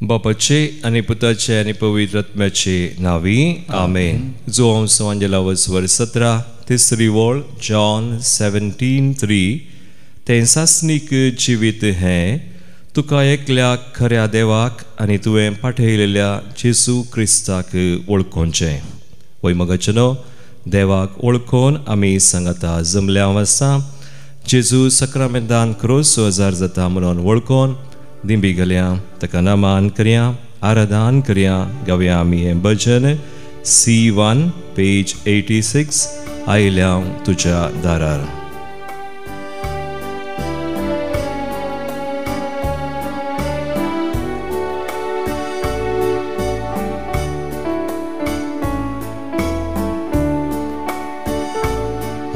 बापाचे आनी पुताचे आनी पवित्र आत्म्याचे नांवी आमेन. जुवांव सांजेला वर 17 तिसरी वळ जॉन 17:3. तें सासणीक जिवीत हें तुका एकल्या खऱ्या देवाक आनी तुवें पाठयलेल्या जेजू क्रिस्ताक वळखोवचें. वय मगाचेनो देवाक वळखोवन आमी सांगाता जमल्या आसा. जेजू सक्रामेंतान क्रोस हजार जाता म्हणून वळखोवन दिंबी घालया, ताका नमान करया, आराधन करया. गावया आमी हें भजन C1 page 86. आयल्या तुज्या दारार.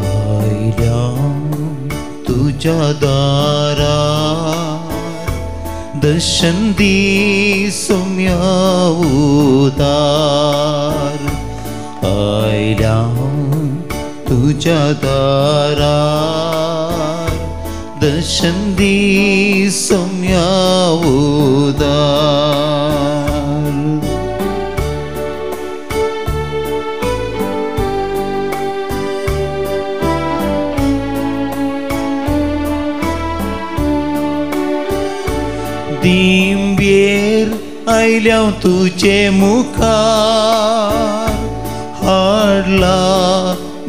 आयल्या तुज्या दारार दर्शन दी सोम्या उदार. आयल्या तुज्या दारार दर्शन दी सोम्या उदार. दिंबेर आयल्या तुजे मुखार हाडला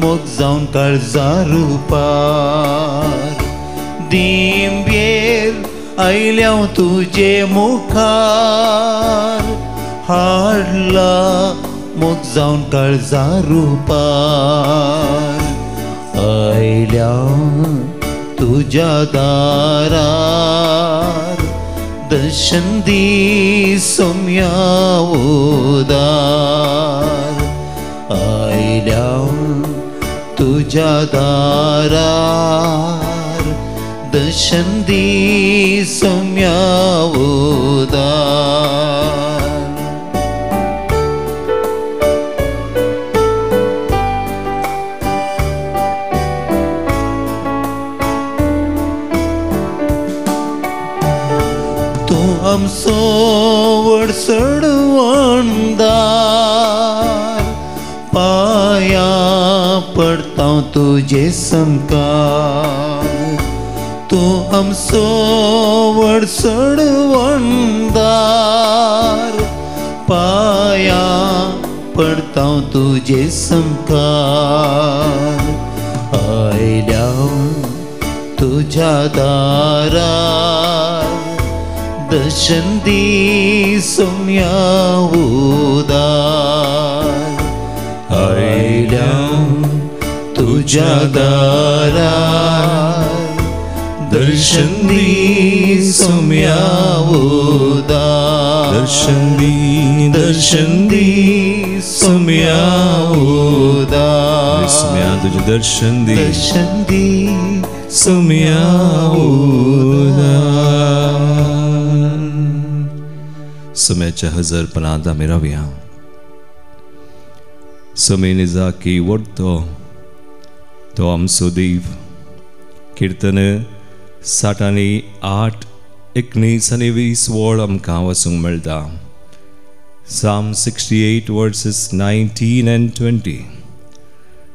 मोग जावन काळजा रुपार. दिंबेर आयल्या तुजे मुखार हाडला मोग जावन काळजा रुपार. आयल्या तुज्या दारार दर्शन दी सोम्या उदार. आयल्या तुज्या दारार दर्शन दी सोम्या उदार. आमचो व्हड सडवणदार पाया पडता तुजे संकार. तूं आमचो व्हड सडवणदार पाया पडता तुजे संकार. आयल्या तुज्या दारार दर्शन दी सोम्या उदार. आयल्या तुज्या दारार दर्शन दी सोम्या उदार. दर्शन दी, दर्शन दी सोम्या उदार. सोम्या तुझे दर्शन दी, दर्शन दी सोम्या उदार. सोम्याच्या हजरपणांत आमी रावया. सोमे निजाकी वडतो तो आमचो देव. किर्तन 68 19 आनी 20 वळ आमकां वाचूंक मेळटा. Psalm 68 verses 19 and 20.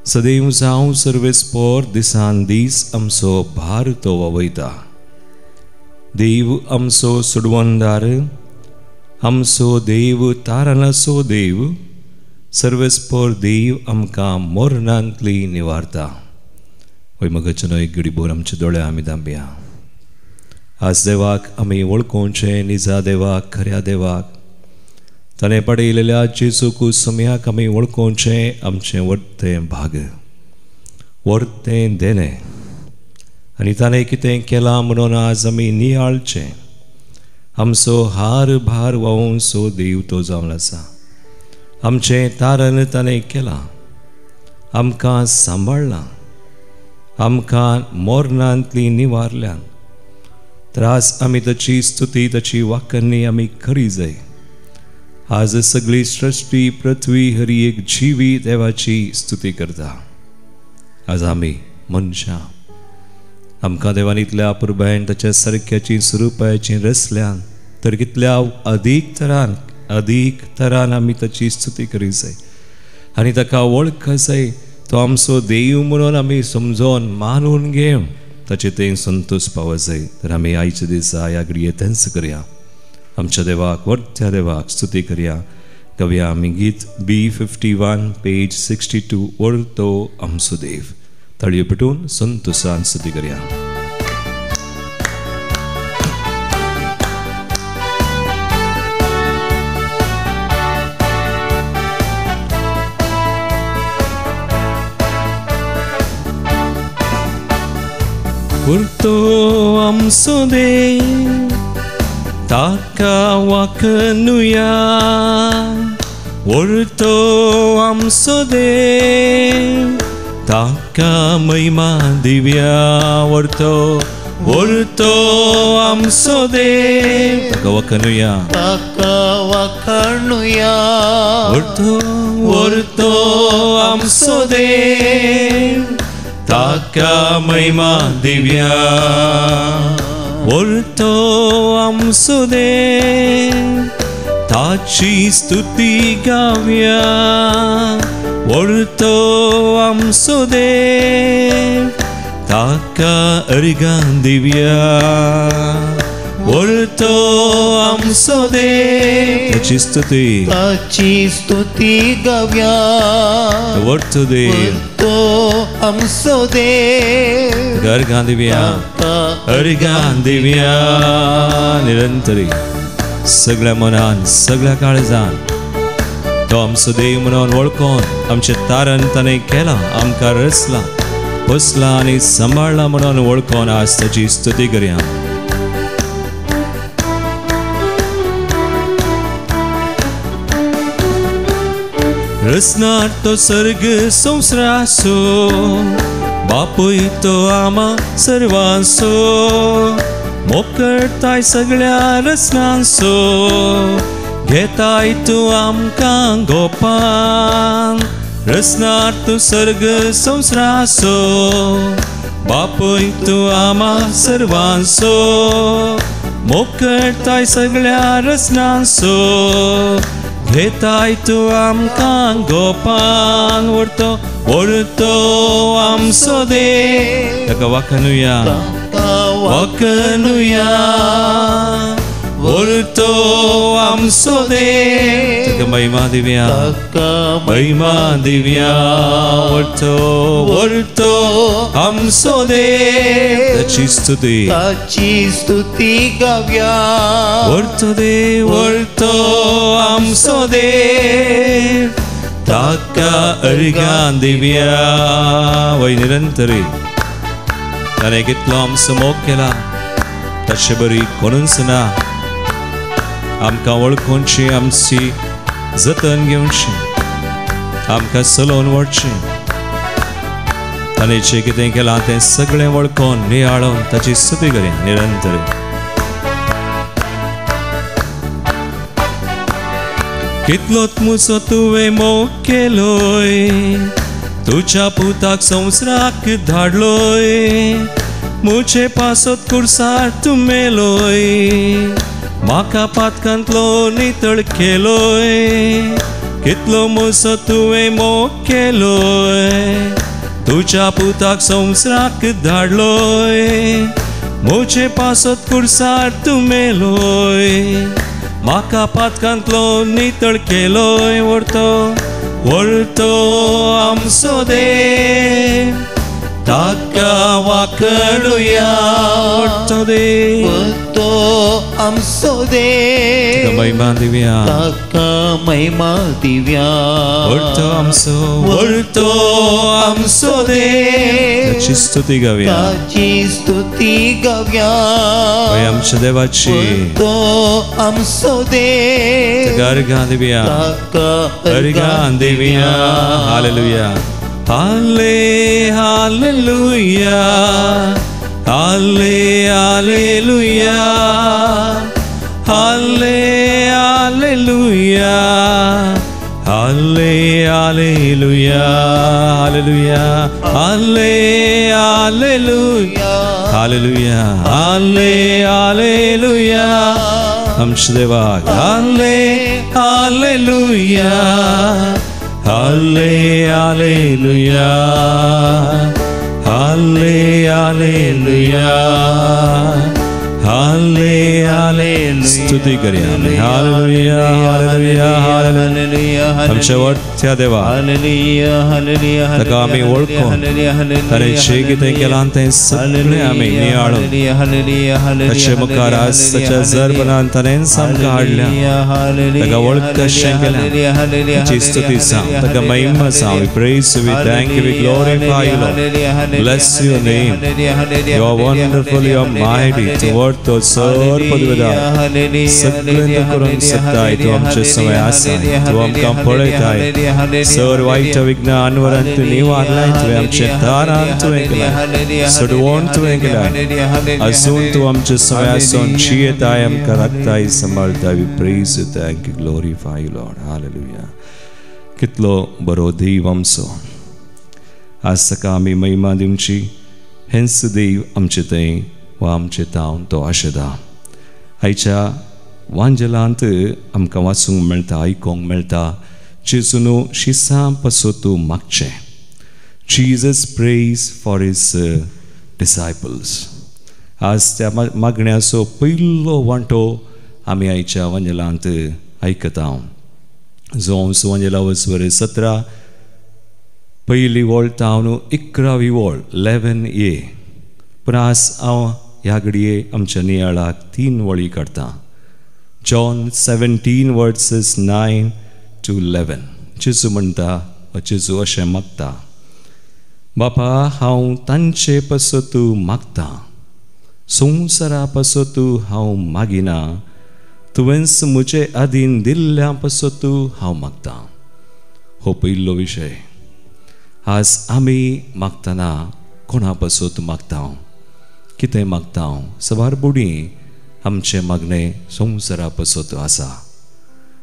सदैव जावं सर्वेस्पोर दिसान दीस आमचो भार तो वावयता. देव आमचो सुडवणदार, आमचो देव तारणाचो देव, सर्वेस्पोर देव आमकां मोरणांतली निवारता. वय मगचनो एक घडीभर आमचे दोळे आमी दांबया. आज देवाक आमी वळखोवचें, निजा देवाक, खऱ्या देवाक, ताणें पडयलेल्या जेजूक सोम्याक आमी वळखोवचें. आमचें वर्तें भाग, वर्तें देणें आनी ताणें कितें केलां म्हणून आज आमी नियाळचें. आमचो हार भार व्हांवसो देव तो जावन आसा. आमचें तारण ताणें केलां, आमकां सांबाळ्ळां, आमकां मोरणांतली निवारल्यान. त्रास आमी ताची स्तुती, ताची वाकरणी आमी करी जाय. आज सगळी सृश्टी पृथ्वी हरी एक जिवी देवाची स्तुती करता. आज आमी मनशां आमकां देवान इतल्या अपुरबायेन ताच्या सारक्याची स्वरुपाची रचल्यान तर कितल्या अदीक तरान आमी ताची स्तुती करी जाय आनी ताका वळख जाय. तो आमचो देव म्हणून आमी समजोन मानून घेवन ताचे थंय संतोश पावत जाय. तर आमी आयच्या दिसा ह्या घडये तेंच करया. आमच्या देवाक, व्हडल्या देवाक स्तुती करया. गावया आमी गीत B51 page 62 वळतो आमचो देव. ताळयो पेटून संतोशान स्तुती करया. उरतो आमचो देव ताका वाखनुया, उरतो आमचो देव ताका महिमा दिव्या, उरतो उरतो आमचो देव ताका वाखनुया, ताका वाखनुया, उरतो उरतो आमचो देव ताका महिमा दिव्या, उरतो आमचो देव ताची स्तुती गावया, उरतो आमचो देव ताका अर्घां दिव्या, उरतो आमचो देव ताची स्तुती, ताची स्तुती गावया, उरतो देव, उरतो आमचो देव अर्घां दिव्या, अर्घां दिव्या. निरंतरी सगळ्या मनान सगळ्या काळजान तो आमचो देव म्हणून वळखून आमचें तारण ताणें केलां, आमकां रचला, पोसला आनी सांबाळला म्हणून वळखून आज ताची स्तुती करया. रचणार तो सर्ग संवसाराचो, बापूय तो आमा सर्वांचो, मोग करताय सगळ्या रचनांचो, घेताय तूं आमकां गोपान. रचणार तूं सर्ग संवसाराचो, बापूय तूं आमा सर्वांचो, मोग करताय सगळ्या रचनांचो, घेताय तूं आमकां गोपान. उरतो उरतो आमचो देव ताका वाखनुया, वाखनुया, उरतो आमचो देव ताका महिमा दिव्या, महिमा दिव्या, उरतो उरतो आमचो देव ताची स्तुती, ताची स्तुती गावया, उरतो देव उरतो आमचो देव ताका अर्घां दिव्या. वय निरंतरी ताणें कितलो आमचो मोग केला ताचे बरी कोणूच ना. आमकां वळखुची, आमची जतन घेवची, आमकां चलोवन व्हरची. ताणें जें कितें केलां तें सगळें वळखून नियाळून ताची स्तुती करया निरंतर. कितलोच मुसो तुवें मोग केलोय, तुज्या पुताक संवसाराक धाडलोय, मुझे पासत कुर्सार तूं मेलोय, म्हाका पातकांतलो नितळ केलोय. कितलो मुसो तुवें मोग केलोय, तुज्या पुताक संवसाराक धाडलोय, मुझे पासत कुर्सार तूं मेलोय, म्हाका पातकांतलो नितळ केलोय. उरतो उरतो आमचो देव ताका वाखनुया, उरतो देव उरतो आमचो देव महिमा दिव्या, ताका महिमा दिव्या, उरतो आमचो उरतो आमचो देव ताची स्तुती गावया, ताची स्तुती गावया, आमच्या देवाची उरतो आमचो देव ताका अर्घां दिव्या, ताका अर्घां दिव्या. हालेलुया, हाले हालेलुया, हाले हालेलुया, हाले हालेलुया, हाले हालेलुया, हालेलुया, हाले हालेलुया, हालेलुया, हाले हालेलुया, आमच्या देवाक हाले हालेलुया हाले हालेलुया हाले हालेलुया हाले हालेलुया. स्तुती करूया. Hallelujah hallelujah hallelujah. आमच्या वरच्या देवा ताका आमी वळखून ताणें जें कितें केलां तें सगळें आमी नियाळून ताचे मुखार आज ताच्या जरबनान ताणेंच आमकां हाडल्या. ताका वळख कशें केलें ताची स्तुती जावं, ताका महिमा जावं. We praise you, we thank you, we glorify you, Lord. Bless your name. You are wonderful, you are mighty. तूं व्हड, सर पदवेदार, सगळें तूं करूंक शकताय. तूं आमचे समय आसाय, तूं आमकां पळयताय. सर वायट विघ्न अनवरान तूं निवारलाय, तुवें आमचे दारान तुवें केलाय, सोडवण तुवें केलाय. अजून तूं आमचे समय आसून जियेताय, आमकां राखताय, सांबाळताय. We praise you, thank you, glorify you, Lord. Hallelujah. कितलो बरो देव आमचो. आज ताका आमी महिमा दिवची. हेंच देव आमचे थंय वा आमचे तावन तो आशेता. आयच्या वांजेलांत आमकां वाचूंक मेळटा, आयकूंक मेळटा, जेजून शिसां पासत मागचें. Jesus prays for his disciples. आज त्या मागण्याचो पयलो वांटो आमी आयच्या वांजेलांत आयकता. जो वांजेला वचवर 17 पयली वळ तावन 11वी वळ 11a. पूण आज हांव ह्या घडये आमच्या नियाळाक 3 वळी काडटा. John 17 verses 9 to 11. जेजू म्हणटा वा जेजू अशें मागता, बापा हांव तांचे पासत मागता, संवसारा पासत हांव मागिना, तुवेंच म्हजे आदीन दिल्ल्या पासत हांव मागता. हो पयलो विशय. आज आमी मागतना कोणा पासत मागता, कितें मागता? सवार बुडी आमचें मागणें संवसारा पासत आसा,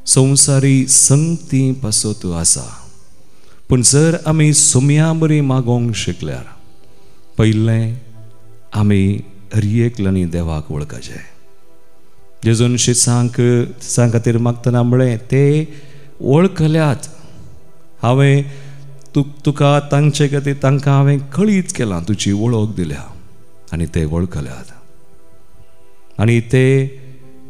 संवसारी संगती पासत आसा. पूण जर आमी सोम्या बरी मागोवंक शिकल्यार पयलें आमी हर एकल्यानी देवाक वळखाचें. जेजून शिसांक शिसां खातीर मागतना म्हळें, ते वळखल्यात, हांवें तुका तांचे खातीर तांकां हांवें कळीत केलां, तुजी वळख दिल्या आनी ते वळखल्यात. आनी ते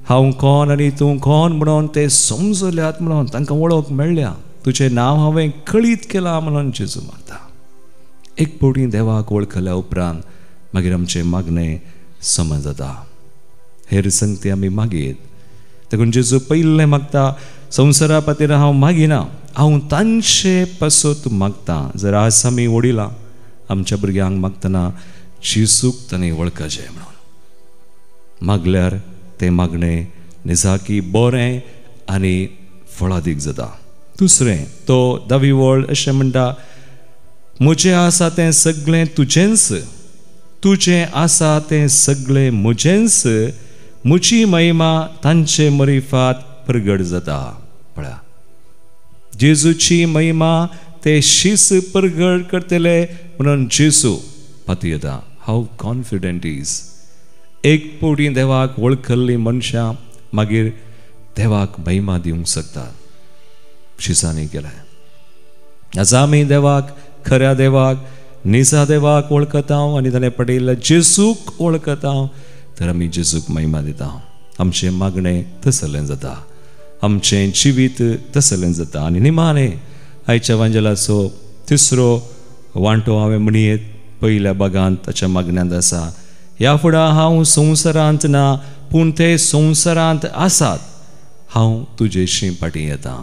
हांव कोण आनी तूं कोण म्हणून ते समजल्यात, म्हणून तांकां वळख मेळ्ळ्या, तुजें नांव हांवें कळीत केलां म्हणून जेजू मागता. एक फावटी देवाक वळखल्या उपरांत मागीर आमचें मागणें समज जाता. हेर संगती आमी मागीत. देखून जेजू पयलें मागता, संवसारा खातीर हांव मागिना, हांव तांचे पासत मागता. जर आज आमी वडिलां आमच्या भुरग्यांक मागतना जेजूक तांणी वळखाचें म्हणून मागल्यार तें मागणें निजाकी बरें आनी फळादीक जाता. दुसरें, तो 10वी वळ अशें म्हणटा, म्हजें आसा तें सगळें तुजेंच, तुजें आसा तें सगळें म्हजेंच, म्हजी महिमा तांचे मरिफात प्रगट जाता. पळया, जेजूची महिमा ते शीस प्रगट करतले म्हणून जेजू पातयेता. How confident is. एक फावटी देवाक वळखल्ली मनशां मागीर देवाक महिमा दिवंक शकतात. शिसांनी केलें. आज आमी देवाक, खऱ्या देवाक, निजा देवाक वळखता आनी ताणें पडिल्ल्या जेजूक वळखता, तर आमी जेजूक महिमा दिता. आमचें मागणें तसलें जाता, आमचें जिवीत तसलें जाता. आनी निमाणें आयच्या वांजेलाचो तिसरो वांटो हांवें म्हणयेत पयल्या भागांत ताच्या मागण्यांत आसा, ह्या फुडां हांव संवसारांत ना, पूण ते संवसारांत आसात, हांव तुजेशी फाटीं येता.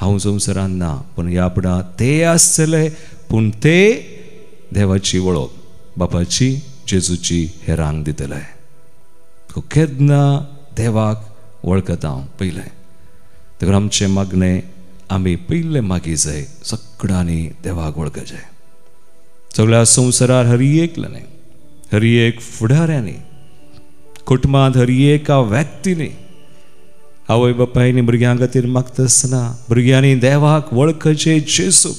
हांव संवसारांत ना, पूण ह्या फुडां ते आसतले, पूण ते देवाची वळख, बापाची, जेजूची हे रांग दितले. केन्ना देवाक वळखता हांव पयलें. देखून आमचें मागणें आमी पयलें मागी जाय सगळ्यांनी देवाक वळखचें. सगळ्या संवसारार हर एकल्यानी, हर एक फुडाऱ्यांनी, कुटुंबांत हर एका व्यक्तीनी, आवय बापायनी भुरग्यां खातीर मागता आसतना भुरग्यांनी देवाक वळखचें जेजूक.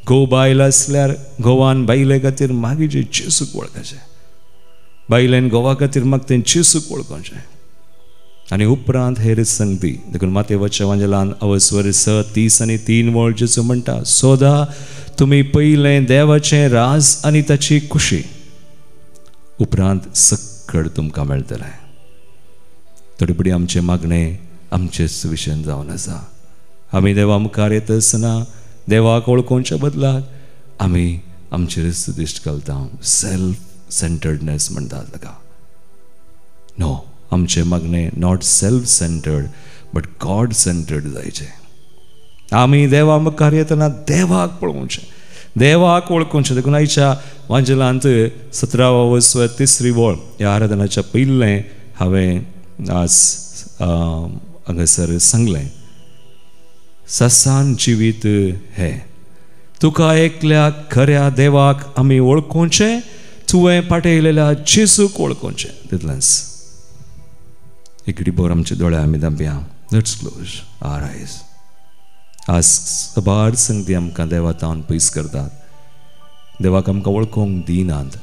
घोव बायल आसल्यार घोवान बायले खातीर मागीचें जेजूक वळखचें, बायलेन घोवा खातीर मागतें जेजूक वळखचें. आनी उपरांत हेर संगती. देखून मातेवाच्या वांजेलान अवस्वर 6:30 आनी 3 वळ जेजू म्हणटा, सोदा तुमी पयलें देवाचें राज आनी ताची खुशी, उपरांत सक्कड तुमकां मेळटलें. थोडे फुडें आमचें मागणें आमचेच विशयन जावन आसा. आमी देवा मुखार येता आसतना देवाक वळखुच्या बदलाक आमी आमचेरच दिश्ट घालता. सेल्फ सेंटर्डनेस म्हणटात ताका. नो, आमचें मागणें not self centred but God centred जायचें. आमी देवा मुखार येतना देवाक पळोवचें, देवाक वळखुचें. देखून आयच्या वांजेलांत 17 वस्व 3 वळ ह्या आराधनाच्या पयलें हांवें आज हांगासर सांगलें, ससान जिवीत हें तुका एकल्या खऱ्या देवाक आमी वळखुचें, तुवें पाठयलेल्या जेजूक वळखुचें. तितलेंच. एक भर आमचे दोळे आमी धांपया. Let's close our eyes. आज साबार संगती आमकां देवा तावन पयस करतात, देवाक आमकां वळखूंक दिनात.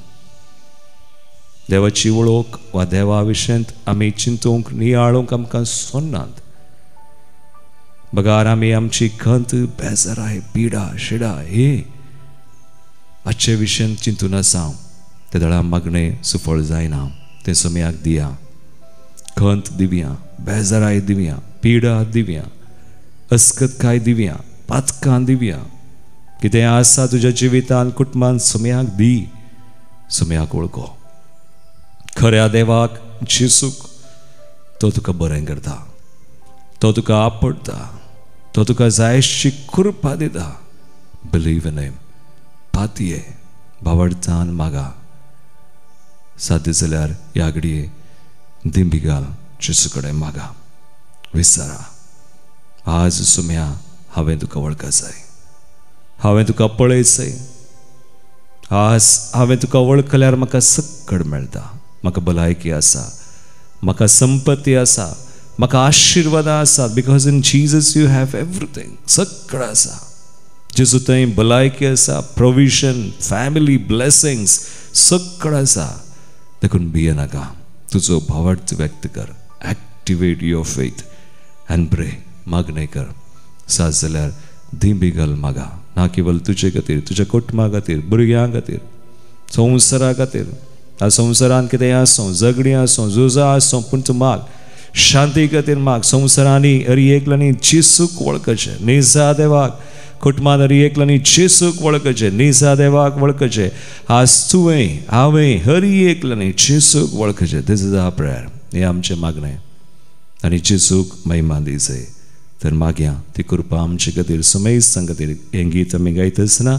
देवाची वळख वा देवा विशयांत आमी चिंतूंक नियाळूंक आमकां सोन्नात. बगार आमी आमची खंत, बेजाराय, पिडा शिडा हे आजचे विशयांत चिंतून आसा. ते दळा मागणें सुफळ जायना, तें सोम्याक दिया. खंत दिवया, बेजाराय दिवया, पिडा दिवया, अस्कतकाय दिवया, पातकां दिवया. कितें आसा तुज्या जिवितान कुटुंबान सोम्याक दी. सोम्याक वळखो खऱ्या देवाक जेजूक. तो तुका बरें करता, तो तुका आपडटा, तो तुका जायशी कृपा दिता. Believe in him. पातये भावार्थान मागा. साध्य जाल्यार ह्या घडये दिंबी घाल, जेजू कडेन मागा. विचारा, आज सुम्या हांवें तुका वळखा जाय, हांवें तुका पळय जाय. आज हांवें तुका वळखल्यार म्हाका सक्कड मेळटा, म्हाका भलायकी आसा, म्हाका संपत्ती आसा, म्हाका आशिर्वादां आसात. Because in Jesus you have everything. सक्कड आसा जेजू थंय, भलायकी आसा, प्रोविजन, फॅमिली, ब्लेसिंग्स सक्कड आसा. देखून भिये नाका, तुजो भावार्थ व्यक्त कर. Activate your faith and pray. मागणें कर. साज जाल्यार दिंबी घाल मागा. ना केवल तुजे खातीर, तुज्या कुटुंबा खातीर, भुरग्यां खातीर, संवसारा खातीर. ह्या संवसारांत कितें आसूं, झगडीं आसूं, झुजां आसूं, पूण तूं माग, शांती खातीर माग. संवसारांनी हरी एकल्यानी जेजूक वळखचें, निजा देवाक. कुटुंबान हरी एकल्यानी जेजूक वळखचें, निजा देवाक वळखचें. आज तुवें हांवें Hari एकल्यानी जेजूक वळखचें. This is our prayer. हें आमचें मागणें आनी जेजूक महिमा दी जाय. तर मागया ती कृपा आमचे खातीर, सुमेस्तां खातीर. हें गीत आमी गायता आसतना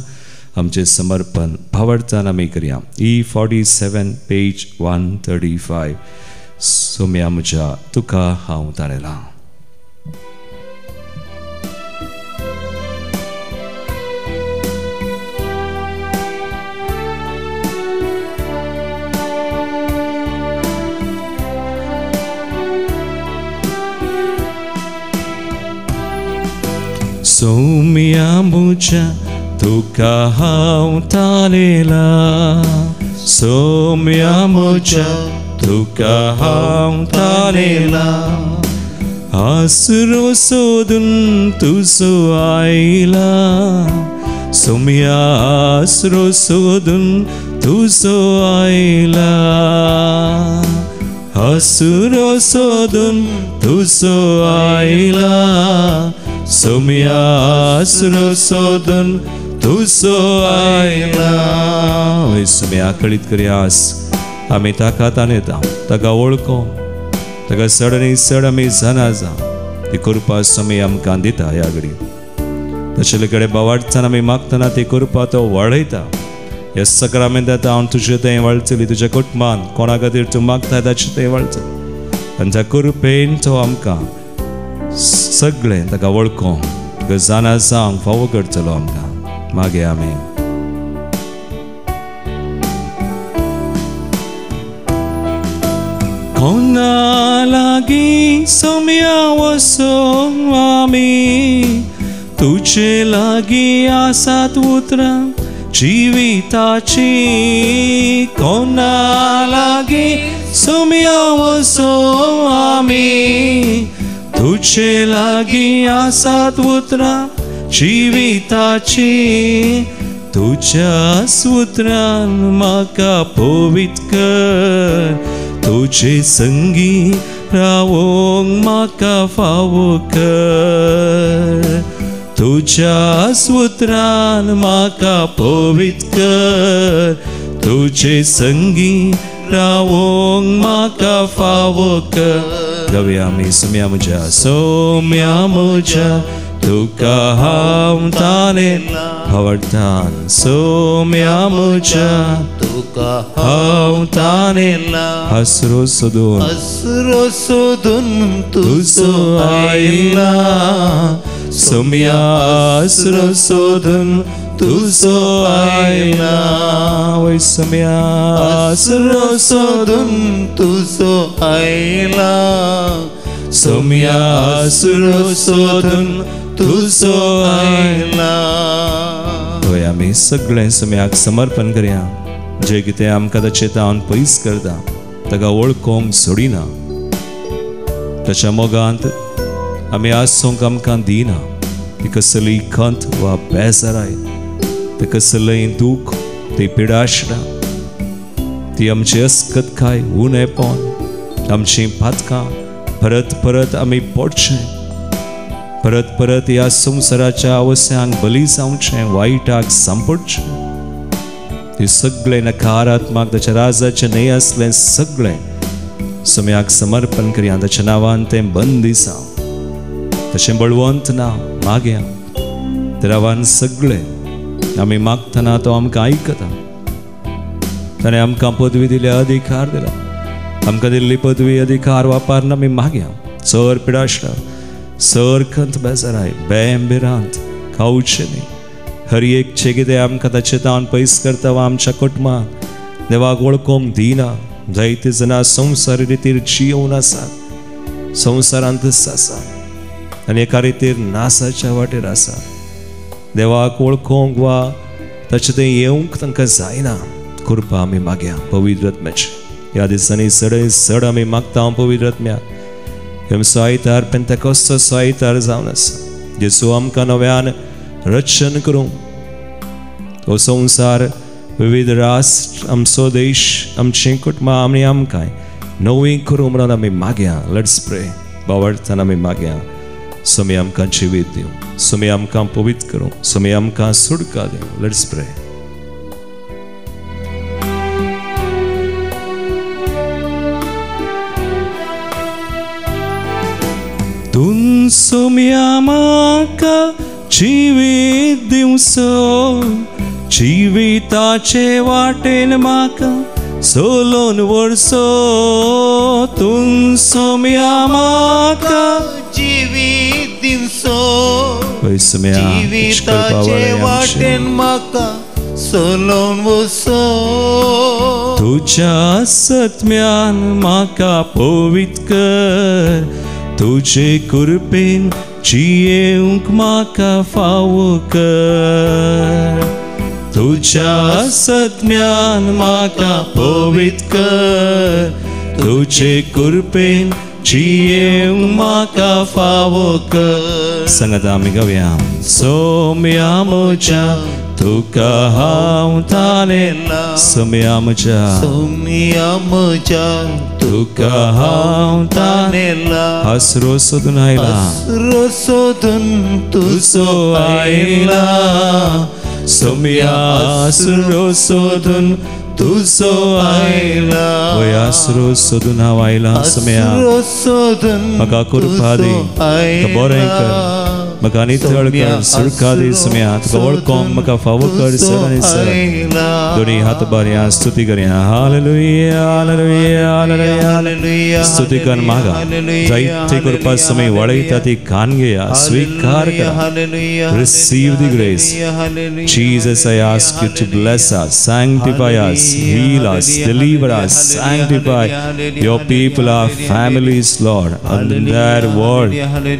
आमचें समर्पण भावार्थान आमी करया. E47 page 135. सोम्या म्हज्या तुका हांव ताणेलां. सोम्या म्हज्या तुका हांव ताणेलां, सोम्या म्हज्या तुका हांव ताणेलां. आसरो सोदून तुजो आयला, सोम्या आसरो सोदून तुजो आयला. आसरो सोदून तुजो आयला, सोम्या आसरो सोदून तुजो आयला. सोम्या कळीत करया, आस आमी ताका ताणेता, ताका वळखो, ताका चड आनी चड आमी जाणा जा. ती कृपा सोमी आमकां दिता ह्या घडी. तशें कडेन भावार्थान आमी मागतना ती कृपा तो वाडयता. ह्या सक्रामेंतांत हांव तुजें तें वाळचली, तुज्या कुटुंबान कोणा खातीर तूं मागता ताचें तें वाळचलें. आनी त्या कृपेन तो आमकां सगळें ताका वळखो, तुका जाणा जावंक फावो करतलो आमकां. मागीर आमी कोणा लागीं सोम्या वचों आमी, तुजे लागीं आसात उतरां जिविताची. कोणा लागीं सोम्या वसो आमी तुजे लागीं आसात उतरां जिविताची तुज्या सुत्रान म्हाका पवित्र कर तुजे संगी रावोंक म्हाका फावो कर तुज्या सुत्रान म्हाका पवित्र कर तुजे संगी रावोंक म्हाका फावो कर. गावया आमी सोम्या म्हज्या सोम्या म्हज्या तुका हांव तानेला आवडटान सोम्या म्हज्या तुका हांव तानेला आसरो सोदून आसरो सोदून तुजो आयला सोम्या आसरो सोदून तुजो आयला वय सोम्या आसरो सोदून तुजो आयला सोम्या आसरो सोदून तुजो आयला. हय आमी सगळें सोम्याक समर्पण करया जे कितें आमकां ताचे तावन पयस करता ताका वळखोंक सोडिना ताच्या मोगांत आमी आसूंक आमकां दिना ती कसली खंत वा बेजाराय ते कसलें दूख ती पिडाशणां ती आमची अस्कतकाय उणेपण आमचीं पातकां परत परत आमी पडचें परत परत ह्या संवसाराच्या अवस्यांक बली जावचें वायटाक सांपडचें ते सगळें नकारात्मक ताच्या राजाचें न्हय आसलें सगळें सोम्याक समर्पण करया ताच्या नांवान तें बंदी जावं तशें बळवंत नांव मागया नांवान सगळें आमी मागतना तो आमकां आयकता ताणें आमकां पदवी दिल्या अधिकार दिला आमकां दिल्ली पदवी अधिकार वापरना आमी मागया चड पिडाशणां सर खंत बेजाराय बेम भिरांत खावचें न्ही हर एक चें कितें आमकां ताचें तावन पयस करता वा आमच्या कुटुंबाक देवाक वळखोंक दिना जायते जाणां संवसारी रितीर जियोवन आसात संवसारांतच आसा आनी एका रितीर नासाच्या वाटेर आसा देवाक वळखोंक वा ताचें थंय येवंक तांकां जायना. कृपा आमी मागया पवित्र आत्म्याची ह्या दिसांनी चड चड आमी मागता पवित्र आत्म्याक आमचो आयतार पेंतेकोस्तचो आयतार जावन आसा जेजू आमकां नव्यान रक्षण करूं हो संवसार विविध राष्ट्र आमचो देश आमचीं कुटुंबां आमी आमकां नवी करूं म्हणून आमी मागया. Let's pray. बावडताना आमी मागया सोमी आमकां जिवीत दिवं सोमी आमकां पवित्र करूं सोमी आमकां सुटका दिवं. Let's pray. तूं सोम्या म्हाका जिवीत दिवचो जिविताचे वाटेन म्हाका सोलोन व्हरचो तूं सोम्या म्हाका जिवीत दिवचो जिविताचे वाटेन म्हाका सोलोन व्हरचो तुज्या सत्म्यान म्हाका पवित्र कर तुजे कृपेन जियेवंक म्हाका फावो कर तुज्या सत्म्यान म्हाका पवित्र कर तुजे कृपेन जियेवंक म्हाका फावो कर. सांगात आमी गावया सोम्या म्हज्या तुका हांव तानेला सोम्या म्हज्या सोम्या म्हज्या तुका हांव तानेला आसरो सोदून आयला आसरो सोदून तुजो आयला सोम्या आसरो सोदून तुजो आयला वय आसरो सोदून हांव आयला सोम्या म्हाका कृपा दी म्हाका बरें कर म्हाका नितळ कर सुटका दी सोम्या तुका वळखोंक म्हाका फावो कर सर आनी सर. दोनी हात बारया स्तुती करया. Hallelujah hallelujah hallelujah. स्तुती कर मागा जायते कृपा समय वळयता ती कान घेया स्वीकार करा. Receive the grace. Jesus, I ask you to bless us, sanctify us, heal us, deliver us, sanctify your people, our families, Lord, and their world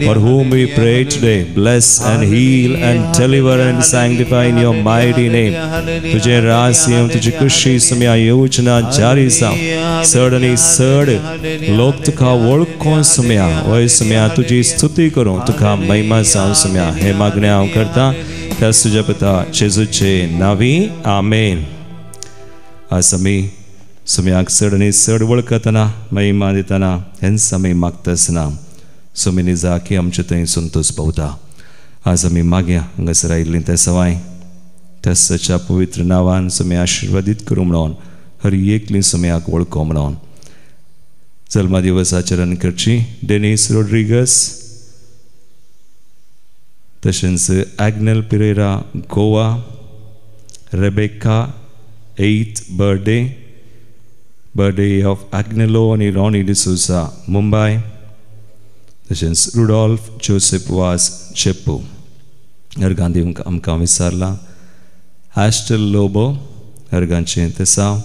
for whom we pray today. Bless and heal and deliver and sanctify in your mighty name. तुझे रास येवं, तुजी खुशी सुम्या योजना जारी जावं. चड आनी चड लोक तुका वळखोन सुम्या, वय सुम्या तुजी स्तुती करूं, तुका महिमा जावं सुम्या. हे मागणें हांव करता त्या तुज्या पुता जेजूचे नांवी, आमेन. आज आमी सुम्याक चड आनी चड वळखतना, महिमा दितना, हेंच आमी मागतासना सुमी निजाकी आमचे थंय संतोष पावता. आज आमी मागया हांगासर आयिल्लीं त्या सवाय त्याच्या पवित्र नांवान सुमी आशिर्वादीत करूं म्हणून, हर एकली सुम्याक वळखो म्हणून. जल्मा दिवस आचरण करची डेनिस रोड्रिगस, तशेंच Agnel Pereira Goa, Rebecca 8th birthday, birthday of Agnelo आनी रॉनी डिसोजा मुंबय, तशेंच रुडॉल्फ जोसेफ वास चेप्पू. हरगांधी आमकां विचारलां, हॅस्टल लोबो हरगांचें तेसांव,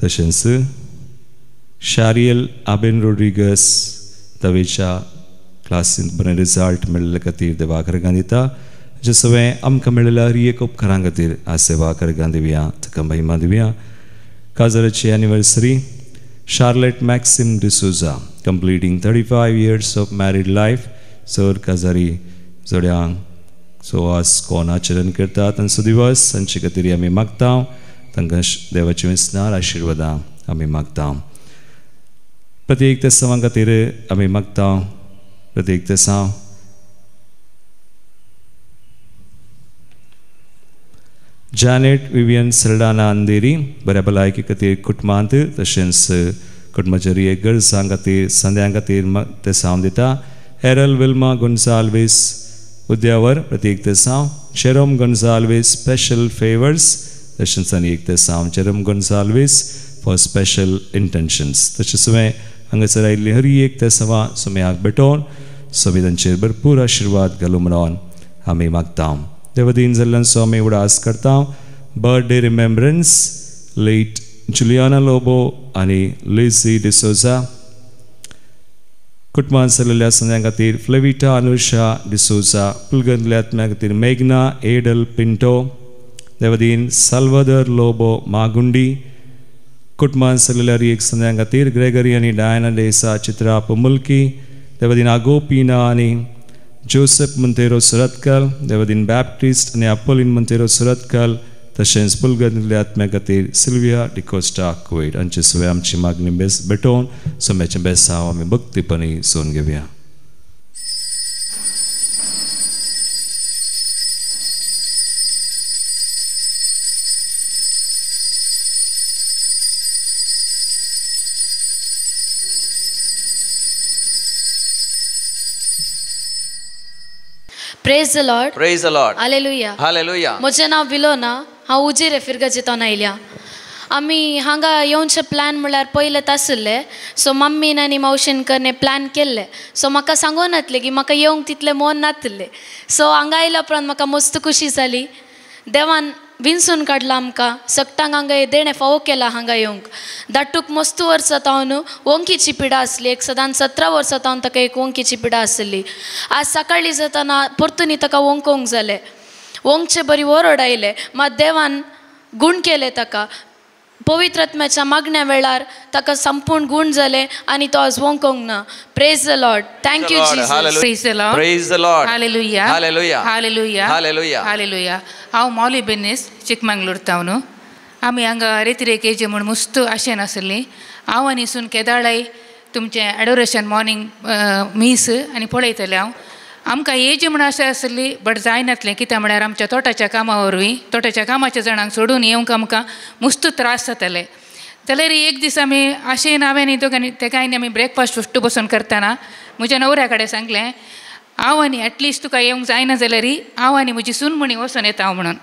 तशेंच शारियल आबेन रोड्रिगस दवेच्या क्लासींत बरें रिजल्ट मेळिल्ले खातीर देवाक हरगां दिता. जे सगळें आमकां मेळिल्ल्या हर एक उपकारां खातीर आज देवाक हरगां दिवया, ताका महिमा दिवया. काजाराची anniversary Charlotte Maxim D'Souza completing 35 years of married life. Sir काजारी जोड्यांक सो आज कोण आचरण करता तांचो दिवस, तांचे खातीर आमी मागता, तांकां देवाची विसनार आशिर्वादां आमी मागता. प्रत्येक तेसांवां खातीर आमी मागता, प्रत्येक तेसांव जॅनेट विवियन सल्डाना अंधेरी बऱ्या भलायकी खातीर कुटुंबांत, तशेंच कुटुंबाच्या गरजां खातीर संद्यां खातीर तेसांव दिता. एरल विल्मा गोन्साल्वीस उद्यावर प्रत्येक तेसांव, जेरोम गोन्साल्वीस स्पेशल फेवर्स, तशेंच आनी एक तेसांव Jerome Gonsalves for special intentions. तशेंच हांवें हांगासर आयिल्ली हर एक तेसांवां सुम्याक भेटोवन सोबी तांचेर भरपूर आशिर्वाद घालूं म्हणून आमी मागता. देवदीन जाल्ल्यान आमी उडास करता. Birthday remembrance late Juliana Lobo आनी लिझी डिसोजा. कुटुंबान चलयल्ल्या संद्यां खातीर फ्लेविटा अनुषा डिसोजा, पुलगंतल्या आत्म्या खातीर मेघना एडल पिंटो, देवदीन साल्वादर लोबो मागुंडी. कुटुंबान चलयल्ल्या एक संद्यां खातीर ग्रेगरी आनी डायना डेसा चित्रा पुमुल्की, देवदीन आगोपिना आनी जोसेफ मंतेरो सुरतकल, देवदीन बॅप्टिस्ट आनी अपोलीन मंतेरो सुरतकल, तशेंच पुलगंतल्या आत्म्या खातीर सिल्विया डिकोस्टा कुवेट. हांचे सगळे आमची मागणी बेस भेटोवन सोम्याचें बेसांव आमी भक्तीपणी सोन घेवया. Praise the Lord. Praise the Lord. Hallelujah. Hallelujah. म्हजें नांव विलोना, हांव उजिरे फिरगजेंतल्यान आयल्या. आमी हांगा येवचे प्लॅन म्हणल्यार पयलेंच आशिल्लें. सो मम्मीन आनी मावशेन करणे प्लॅन केल्लें. सो म्हाका सांगून नातलें की म्हाका येवंक तितलें मन नातलें. सो हांगा आयल्या उपरांत म्हाका मस्त खुशी जाली. देवान विंचून काडला आमकां, सगटांक हांगा देणें फावो केलां हांगा येवंक. धाटूक मस्त वर्सां तावन वंकीची पिडा आसली, एक सदांच 17 वर्सां तावन ताका एक वंकीची पिडा आसली. आज सकाळीं जातना परतून ताका वंकोंक जालें, वंकचे बरी ओरड आयले, मात देवान गूण केलें ताका. पवित्र आत्म्याच्या मागण्या वेळार ताका संपूर्ण गूण जालें आनी तो आज वंकोंक ना. Praise the Lord. Thank you Jesus. Praise the Lord. Praise the Lord. Hallelujah. Hallelujah. Hallelujah. Hallelujah. Hallelujah. हांव मौली बेनीस चिकमंगलूर तावन. आमी हांगा रेतिरेक येवचें म्हूण मस्त आशेन आसली. हांव आनी सून केदाळाय तुमचें एडोरेशन मॉर्निंग मीस आनी पळयतलें हांव. आमकां येवचें म्हूण आशा आसली बट जायनातलें, कित्याक म्हळ्यार आमच्या तोटाच्या कामा वरवीं, तोटाच्या कामाच्या जाणांक सोडून येवंक आमकां मस्त त्रास जाताले. जाल्यार एक दीस आमी आशेन हांवें आनी दोगांनी तेगांयनी आमी ब्रेकफास्ट फस्ट बसून करतना म्हज्या न्हवऱ्या कडेन सांगलें, हांव आनी एटलिस्ट तुका येवंक जायना जाल्यार हांव आनी म्हजी सून म्हणी वचोन येता हांव म्हणून.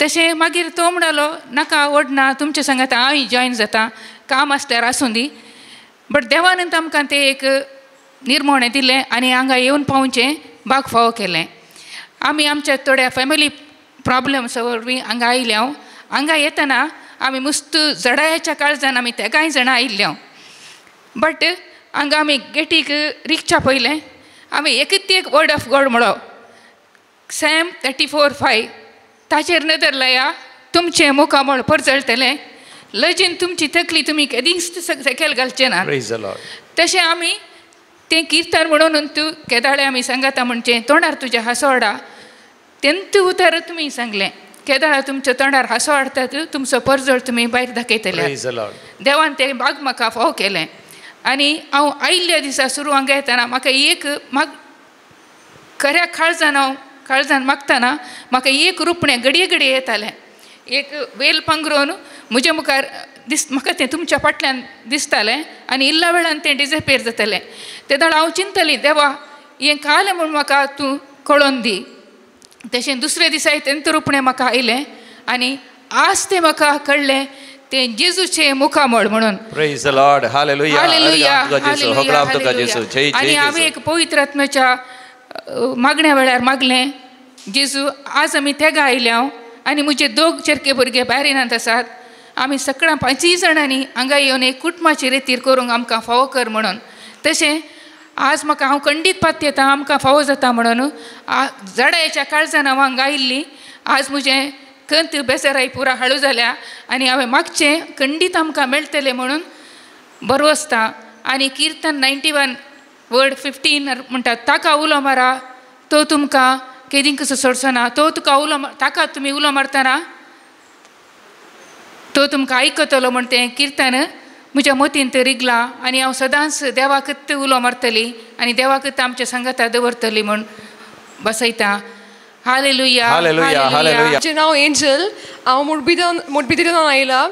तशें मागीर तो म्हणलो नाका ओडना, तुमच्या सांगात हांवूय जॉयन जाता, काम आसल्यार आसूं दी. बट देवानंत आमकां तें एक निर्मोणें दिलें आनी हांगा येवन पावचें बाग फावो केलें. आमी आमच्या थोड्या फॅमिली प्रॉब्लम्स वरवीं हांगा आयले. हांव हांगा येतना आमी मस्त जडायाच्या काळजान आमी तेगांय जाणां आयिल्ले. बट हांगा आमी गेटीक रिक्षा पळयलें, आमी एकच एक वर्ड ऑफ गॉड म्हणो सॅम 34:5 ताचेर नदर लाया तुमचें मुखामळ परजळटलें लजेन तुमची तकली तुमी केदींच सकयल घालचें ना. तशें आमी तें किर्तन म्हणून तूं केदाळे आमी सांगाता म्हणचें तोंडार तुज्या हांसो हाडा तेंत उतर तुमी सांगलें केदाळा तुमच्या तोंडार हांसो हाडटात तुमचो परजळ तुमी भायर दाखयतले. देवान तें बाग म्हाका फाव केलें आनी हांव आयिल्ल्या दिसा सुरू हांगा येतना म्हाका एक खऱ्या काळजान हांव काळजान मागतना म्हाका एक रुपणें घडये घडये येतालें एक वेल पांगरून म्हज्या मुखार दीस म्हाका तें तुमच्या फाटल्यान दिसतालें आनी इल्ल्या वेळान तें डिजपेर जातालें. तेदोळ हांव चिंतलें देवा हें कालें म्हूण म्हाका तूं कळोन दी. तशें दुसऱ्या दिसा तेंत रुपणें म्हाका आयलें आनी आज तें म्हाका कळ्ळें तें जेजूचें मुखामळ म्हणून. Praise the Lord. Hallelujah. Hallelujah. Hallelujah. आनी हांवें एक पवित्र आत्म्याच्या मागण्या वेळार मागलें जेजू आज आमी तेगा आयल्या हांव आनी म्हजे दोग चेरके भुरगे भायर येनात आसात आमी सगळ्यां 5 जाणांनी हांगा येवन एक कुटुंबाची रेतीर करूंक आमकां फावो कर म्हणून. तशें आज म्हाका हांव खंडीत पातयेता आमकां फावो जाता म्हणून जडायेच्या काळजान हांव हांगा आयिल्ली. आज म्हजें कंत बेजाराय पुरा हाळू जाल्या आनी हांवें मागचें खंडीत आमकां मेळटलें म्हणून बरो आसता. आनी किर्तन 91:15 म्हणटा ताका उलो मारा तो तुमकां केदीं कसो सोडचो ना तो तुका उलो ताका तुमी उलो मारतना तो तुमकां आयकतलो म्हण तें किर्तन म्हज्या मतींत रिगलां आनी हांव सदांच देवाकच उलो मारतली आनी देवाकच आमच्या सांगाता दवरतली म्हूण बसयता. हालेलुया. हालेलुया. हालेलुया. म्हजें नांव एंजल. हांव मुडबिद्रींतल्यान आयलां.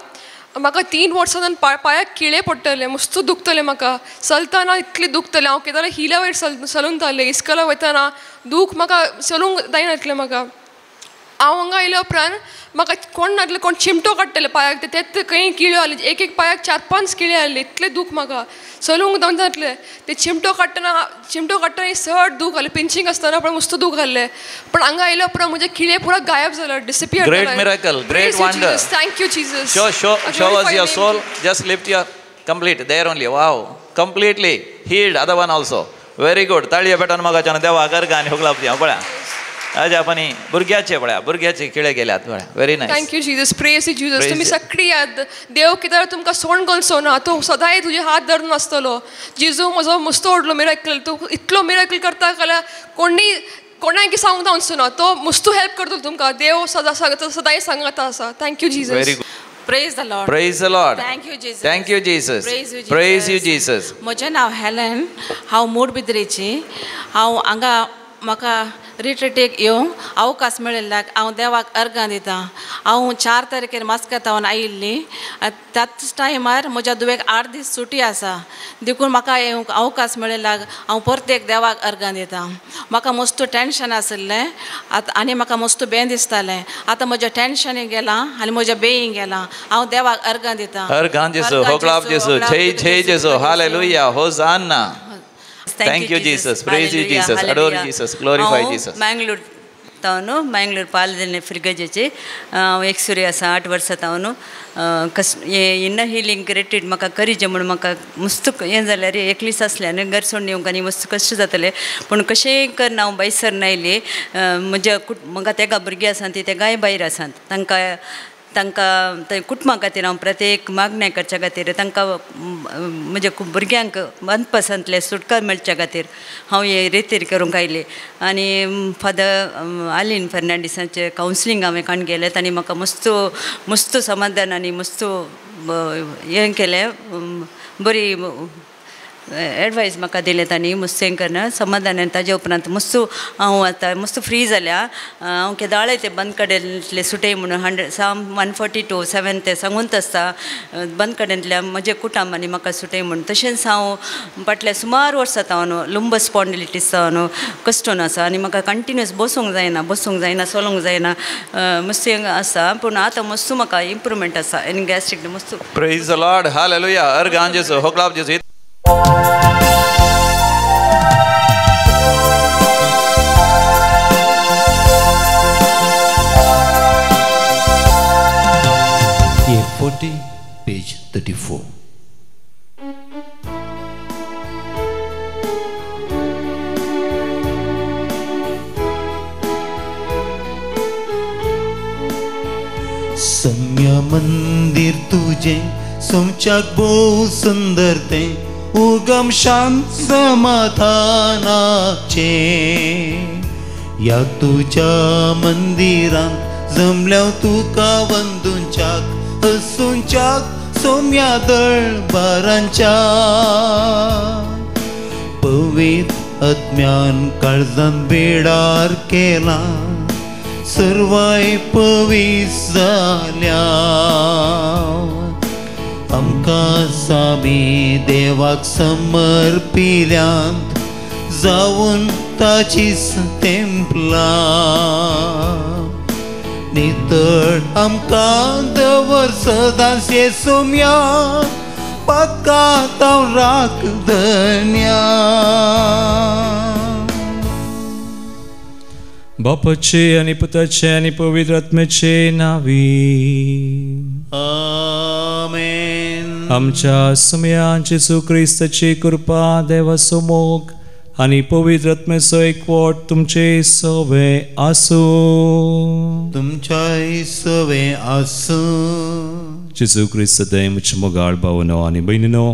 म्हाका 3 वर्सां पांयाक किळे पडटले मस्त दुखतलें म्हाका चलतना इतलें दुखतलें हांव केदां हिला वयर चलून जालें इस्कॉलाक वतना दूख म्हाका चलूंक जायनासलें म्हाका. हांव हांगा आयल्या उपरांत म्हाका कोण नासलें कोण चिमटो काडटले पांयाक तेच खंय किळ्यो आसले एक एक पांयाक 4-5 किळे आसले इतलें दूख म्हाका चलूंक जावनासलें. ते चिमटो काडटना चड दूख आसलें पिंचींग आसतना पण मस्त दूख आसलें पण हांगा आयल्या उपरांत म्हजे किळे पुरा गायब जाले disappear. Great miracle, great wonder. Thank you Jesus. Show us your soul. Just lift your complete there only. Wow, completely healed. Other one also. Very good. ताळये पेटोवन मोगाच्यान देवा गर्ग आनी हुगलाप दिया पळया. आज आपण भुरग्याचे पळया भुरग्याचे किळे गेल्यात पळया. Very nice. Thank you Jesus. Praise you Jesus. तुमी सगळी याद देव कित्याक तुमकां सोडून घालचो ना तो सदांय तुजे हात धरून आसतलो. जेजू म्हजो मस्त व्हडलो मिराकल तूं इतलो मिराकल करता जाल्यार कोणी कोणाक सांगूंक जावचो ना तो मस्त हेल्प करतलो तुमकां. देव सदां सदांय सांगता आसा. Thank you Jesus. Very good. Praise the Lord. Praise the Lord. Thank you Jesus. Thank you Jesus. Praise you Jesus. Praise you Jesus. म्हजें नांव हेलन. हांव मुडबिद्रेची. हांव हांगा म्हाका रिट्रीटीक येवंक अवकाश मेळिल्ल्याक हांव देवाक अर्गां दितां. हांव 4 तारखेर मास्केतावन आयिल्ली त्याच टायमार म्हज्या धुवेक 8 दीस सुटी आसा देखून म्हाका येवंक अवकाश मेळिल्ल्याक हांव परत एक देवाक अर्गां दितां. म्हाका मस्त टेंशन आशिल्लें आतां आनी म्हाका मस्त बें दिसतालें आतां म्हजें टेंशनूय गेलां आनी म्हजें बेंय गेलां. हांव देवाक अर्गां दितां. अर्गां जेजू होगळाप जेजू जय जय जेजू. Hallelujah. Hosanna. Thank you Jesus. Praise you Jesus. Adore Jesus. Glorify Jesus. Mangalore तावनु Mangalore पालदिने फिरगजेचे हांव एक्सुरी आसा 8 वर्सां तावनु कस इन्न हिलींग रेटीड म्हाका करीजे म्हूण म्हाका मस्त हें जाल्यार एकलीच आसलें आनी घर सोडून येवंक आनी मस्त कश्ट जातलें पूण कशेंय करून हांव भायसर आयली. म्हज्या म्हाका तेगा भुरगीं आसात ती तेगाय भायर आसात तांकां तांकां कुटुंबा खातीर हांव प्रत्येक मागण्या करच्या खातीर तांकां म्हज्या भुरग्यांक मनपसंतले सुटका मेळच्या खातीर हांव हे रेतीर करूंक आयलें. आनी फादर आलीन फर्नांडीसाचें कावन्सिलींग हांवें काडून गेलें तांणी म्हाका मस्त मस्त समाधान आनी मस्त हें केलें बरी एडवायस म्हाका दिलें तांणी मस्त हें करना समाधान. आनी ताजे उपरांत मस्त हांव आतां मस्त फ्री जाल्या. हांव केदाळे ते बंद कडेंतले सुटय म्हणून 100 Psalm 142:7 ते सांगून आसता बंद कडेंतल्या म्हजें कुटुंब आनी म्हाका सुटय म्हणून. तशेंच हांव फाटल्या सुमार वर्सां हांव लुंब स्पॉन्डिलिटीस हांव कश्टून आसा आनी म्हाका कंटिन्युअस बसूंक जायना चलोवंक जायना मस्त आसा पूण आतां मस्त म्हाका इम्प्रुवमेंट आसा आनी गॅस्ट्रीक मस्त. Praise the Lord. Hallelujah. अर्गां जेजू होगळाप जेजू. Year 40, page 34. सौम्य मंदिर तुझे सोमच्याक भोव सुंदर तें उगम शांत समाधानाचे। ह्या तुज्या मंदिरांत जमल्याव तुका वंदुंच्याक हसुंच्याक सोम्या दळबारांच्या। पवित्र आत्म्यान काळजान बेडार केला सर्वाय पवीस जाल्या। आमकां सामी देवाक समर्पिल्यांत जावन ताचीच तेंपलां। नितळ आमकां दवर सदांच हे सोम्या पातकां राख धन्या। बापाचे आनी पुताचे आनी पवित्र आत्म्याचे नावी आमेन। आमच्या सुम्यान जेजू क्रिस्ताची कृपा, देवाचो मोग आनी पवित्र आत्म्याचो एकवट तुमचे सवे आसूं। तुमच्याय सवे आसूं। जेजू क्रिस्त देमच मोगाळ भावनो आनी भयणीनो,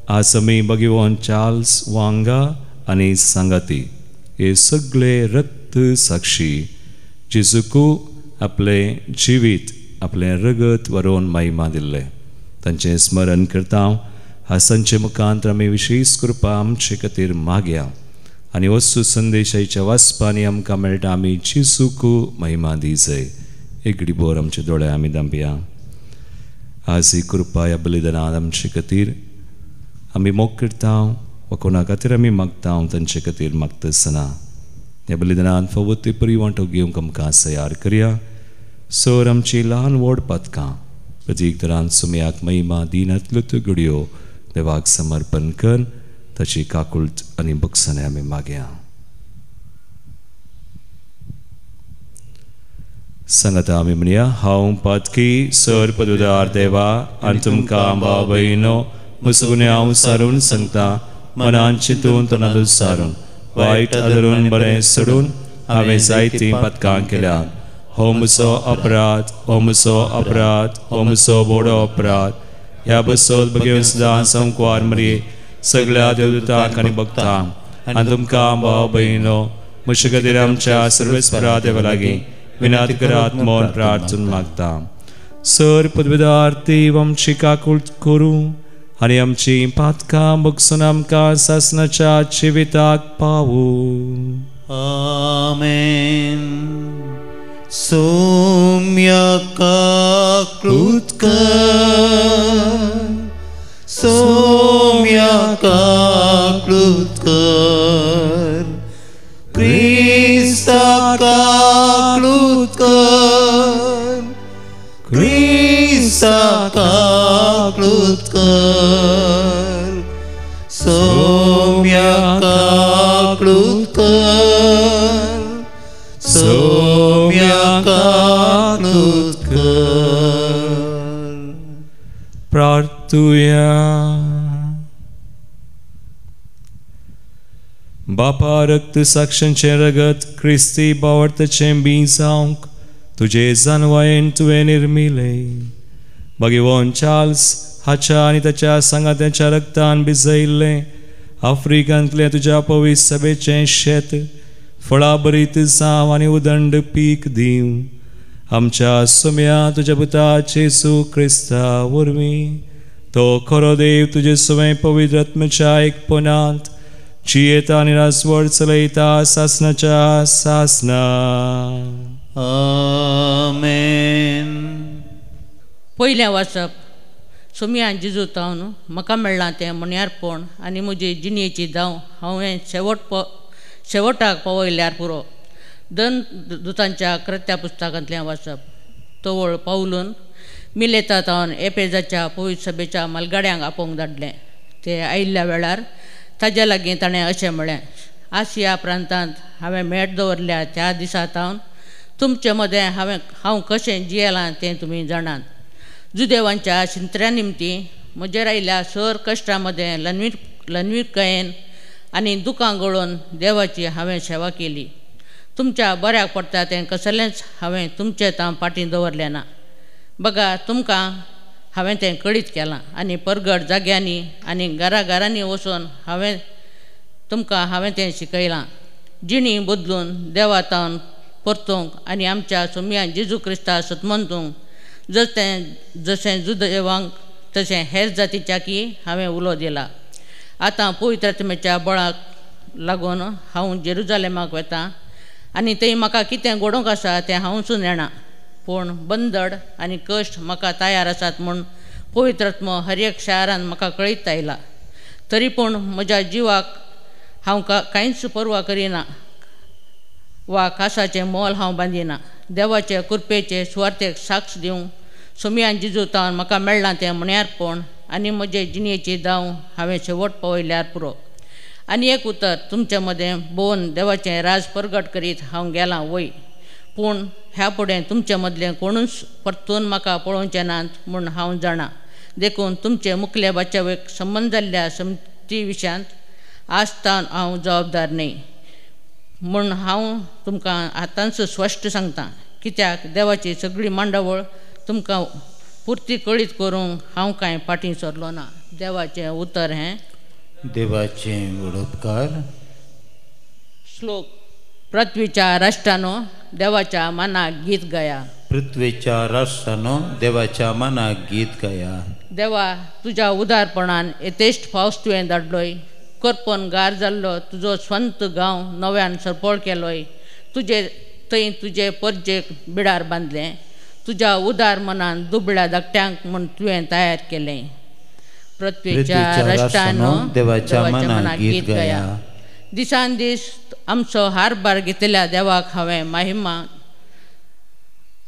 आज आमी भगवान चार्ल्स वांगा आनी सांगाती हे सगळे रक्त साक्षी जेजूकू आपलें जिवीत आपलें रगत वरोवन महिमा दिल्लें तांचें स्मरण करता। हासांचे मुखांत आमी विशेश कृपा आमचे खातीर मागया आनी वस्तू संदेशाच्या वाचपांनी आमकां मेळटा आमी जेजूकू महिमा दी जाय। एक घडीभर आमचे दोळे आमी दांपया। आज ही कृपा ह्या बलिदानान आमचे खातीर आमी मोग करता वा कोणा खातीर आमी मागता तांचे खातीर मागता आसतना ह्या बलिदानान फावो ते परी वांटो घेवंक आमकां तयार करया। सर आमची ल्हान व्हड पातकां प्रतीक तरान सुम्याक महिमा दिनातल्यो त्यो घडयो देवाक समर्पण कर ताची काकुळट आनी बक्षाणे आमी मागया। सांगाता आमी म्हणया, हांव पातकी सर पदुदार देवा आनी तुमकां भाव भयणो म्हजो गुन्यांव सारून सांगता। मनान चिंतून तोंडांतून सारून वायट आदरून बरें सोडून हांवें जायतीं पातकां केल्यात। हो म्हजो अपराध, हो म्हजो अपराध, हो म्हजो व्हडो अपराध। ह्या बसोत भगेवन सदां संकवार मरये सगळ्या देवदूतांक आनी भक्तांक आनी तुमकां भाव भयणो म्हजे खातीर आमच्या सर्वेस्परा देवा लागीं विनात करात म्हूण प्रार्थना मागता। सर पदवीदार देव आमची काकूळ करूं आनी आमची पातकां बगसून आमकां सासनाच्या जिविताक पावूं। आमेन। सौम्या काकूळ कर, सौम्या काकूळ कर, क्रिस्ता काकूळ कर, क्रिस्ता काकूळ कर, सौम्या काकूळ कर, सौम्या काकूळ कर। प्रार्थुया। बापा रक्त साक्षांचें रगत क्रिस्ती बावडताचें बीं जावंक तुजे जानवायेन तुवें निर्मिलें। भगवान चार्ल्स हाच्या आनी ताच्या सांगात्यांच्या रक्तान भिजयल्लें आफ्रिकांतलें तुज्या पवित्र सभेचें शेत फळाभरीत जावं आनी उदंड पीक दिवं। आमच्या सुम्या तुज्या पुता जेजू क्रिस्ता वरवीं तो खरो देव तुजे सवय पवित्र आत्म्याच्या एकपणांत जियेता आनी राजवट चलयता सासनाच्या सासना। आमेन। पयलें वाचप सुम्यान जेजू तावन म्हाका मेळ्ळां तें म्हणयारपण आनी म्हजी जिणेची धांव हांवें शेवटाक पावयल्यार पुरो। दोन दुतांच्या कृत्या पुस्तकांतलें वाचप तवळ पावलून मिलेता तावन एपेजाच्या पवित्र सभेच्या मालगाड्यांक आपोवंक धाडलें। ते आयिल्ल्या वेळार ताज्या लागीं ताणें अशें म्हळें, आसिया प्रांतांत हांवें मेट दवरल्या त्या दिसा तावन तुमचे मदें हांव कशें जियेलां तें तुमी जाणात। जुदेवांच्या शिंत्र्या निमती म्हजेर आयिल्ल्या सर कश्टां मदें लनविकायेन आनी दुकां गळोवन देवाची हांवें सेवा केली। तुमच्या बऱ्याक पडटा तें कसलेंच हांवें तुमचे तां फाटीं दवरलें ना। बघा तुमकां हांवें तें कळीत केलां आनी परगट जाग्यांनी आनी घरा घरांनी वचून हांवें तुमकां हांवें तें शिकयलां. जिणी बदलून देवा तावन परतूंक आनी आमच्या सोमया जेजू क्रिस्ता सतमंतूंक जशें जशें जुदेवांक तशें हेर जातीच्या की हांवें उलो दिला. आतां पवित्र आत्म्याच्या बळाक लागून हांव जेरुजालेमाक वता आनी थंय म्हाका कितें घडोवंक आसा तें हांवूच जाणा. पूण बंदड आनी कश्ट म्हाका तयार आसात म्हूण पवित्र आत्मो हर एक शारान म्हाका कळीत आयला. तरी पूण म्हज्या जिवाक हांव कांयच पर्वा करिना वा कासाचें मोल हांव बांदिना. देवाचे कृपेचे सुवार्थेक साक्ष दिवंक सोमयान जिजू तावन म्हाका मेळ्ळां तें म्हण्यारपण आनी म्हजे जिणेची दाव हांवें शेवट पावयल्यार पुरो. आनी एक उतर तुमचे मदें भोवन देवाचें राज परगट करीत हांव गेलां वय. पूण ह्या फुडें तुमचे मदलें कोणूच परतून म्हाका पळोवचें नात म्हूण हांव जाणा. देखून तुमचे मुखले बाचावेक संबंद जाल्ल्या समती विशयांत आज तावन हांव जबाबदार न्हय म्हूण हांव तुमकां आतांच स्पश्ट सांगता. कित्याक देवाची सगळी मांडावळ तुमकां पुर्ती कळीत करूंक हांव कांय फाटीं सरलो ना. देवाचें उतर हें. देवाचें उपकार. श्लोक. पृथ्वीच्या राष्ट्रानो देवाच्या मनाक गीत गाया. पृथ्वीच्या राष्ट्रानो देवाच्या मनाक गीत गाया. देवा तुज्या उदारपणान येतेश्ट पावस तुवें धाडलोय. करपन गार जाल्लो तुजो स्वंत गांव नव्यान सरपळ केलोय. तुजे थंय तुजे परजेक बिडार बांदलें. तुज्या उदार मनान दुबळ्या धाकट्यांक म्हूण तुवें तयार केलें. पृथ्वीच्या राष्ट्रानो देवाच्या मनाक गीत गाया. दिसान दीस आमचो हारभार घेतल्या देवाक हांवें महिमा.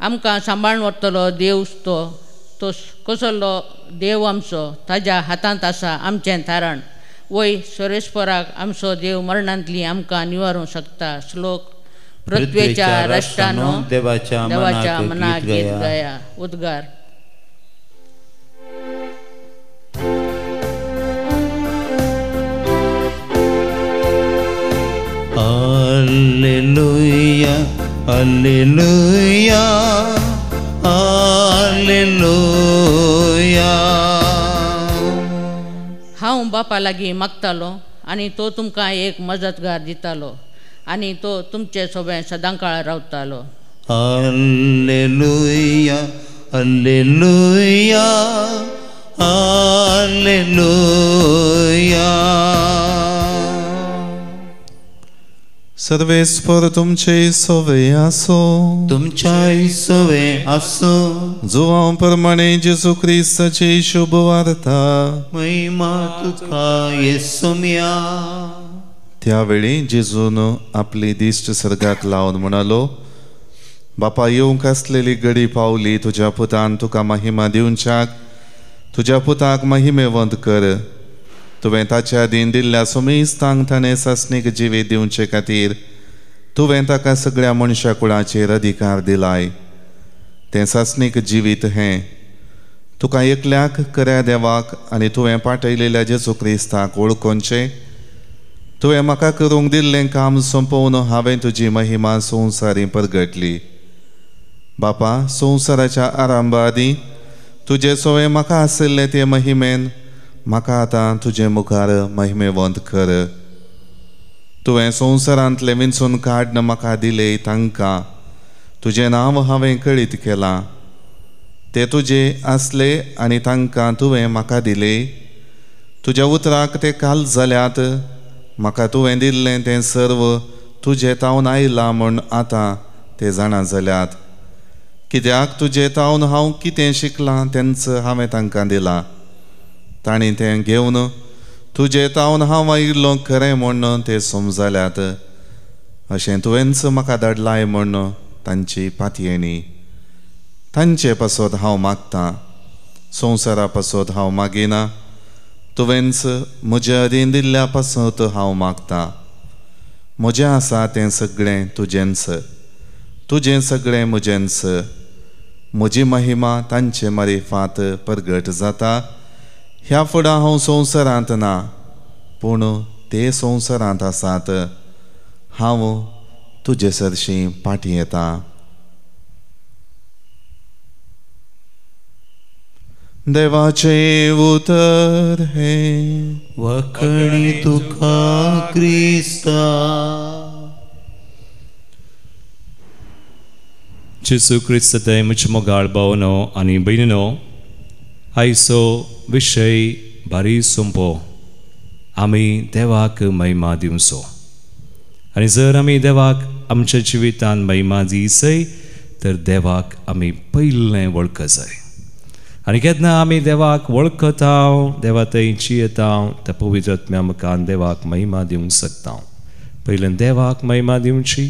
आमकां सांबाळून व्हरतलो देव तो तो कसलो देव आमचो ताज्या हातांत आसा आमचें तारण. वय सर्वेस्पराक आमचो देव मरणांतली आमकां निवारूंक शकता. श्लोक. पृथ्वीच्या राष्ट्रानो देवाच्या मनाक गीत गाया. उद्गार. Alleluia, Alleluia, Alleluia. हांव बापा लागीं मागतालो आनी तो तुमकां एक मजतगार दितालो आनी तो तुमचे सोबें सदांकाळ रावतालो. Alleluia, Alleluia, Alleluia. सर्वेस्पर तुमचे सोवे आसो. तुमच्याय सोवे आसो. जुवां प्रमाणे जेजू क्रिस्ताची शुभ वार्ता. महिमा तुका येसुम्या. त्यावेळी जेजून आपली दिश्ट सर्गाक लावन म्हणालो, बापा येवंक आसलेली गडी पावली. तुज्या पुतान तुका महिमा दिवच्याक तुज्या पुताक महिमेवंत कर. तुवें ताच्या अधीन दिल्ल्या सुमेस्तांक ताणें सासणीक जिवीत दिवचे खातीर तुवें ताका सगळ्या मनशा कुळाचेर अधिकार दिलाय. तें सासणीक जिवीत हें तुका एकल्याक खऱ्या देवाक आनी तुवें पाठयलेल्या जेजू क्रिस्ताक वळखोवचें. तुवें म्हाका करूंक दिल्लें काम सोंपोवन हांवें तुजी महिमा संवसारी परगटली. बापा संवसाराच्या आरंभा आदीं तुजें सोवें म्हाका आशिल्लें ते महिमेन म्हाका आतां तुजे मुखार महिमेवंत कर. तुवें संवसारांतलें विंचून काडन म्हाका दिले तांकां तुजें नांव हांवें कळीत केलां. ते तुजे आसले आनी तांकां तुवें म्हाका दिले. तुज्या उतराक ते काल जाल्यात. म्हाका तुवें दिल्लें तें सर्व तुजें तावन आयलां म्हूण आतां ते जाणा जाल्यात. कित्याक तुजें तावन हांव कितें शिकलां तेंच हांवें तांकां दिलां. तांणी तें घेवन तुजें तावन हांव आयिल्लो खरें म्हूण ते समजाल्यात. अशें तुवेंच म्हाका धाडलाय म्हूण तांची पातयेणी. तांचे पासत हांव मागतां, संवसारा पासत हांव मागिना. तुवेंच म्हजे अधीन दिल्ल्या पासत हांव मागतां. म्हजें आसा तें सगळें तुजेंच, तुजें सगळें म्हजेंच. म्हजी महिमा तांचे मारिफात परगट जाता. ह्या फुडां हांव संवसारांत ना, पूण ते संवसारांत आसात. हांव तुजे सरशीं फाटीं येता. देवाचें उतर हें वखणी तुका क्रिस्ता. जेजू क्रिस्त ते म्हज्या मोगाळ भावनो आनी भयणीनो, आयचो विशय भारी सोंपो, आमी देवाक महिमा दिवचो. आनी जर आमी देवाक आमच्या जिवितान महिमा दिसय तर देवाक आमी पयलें वळख जाय. आनी केन्ना आमी देवाक वळखता, देवा थंय जियेता, त्या पवित्र आत्म्या मुखान देवाक महिमा दिवंक शकता. पयलें देवाक महिमा दिवची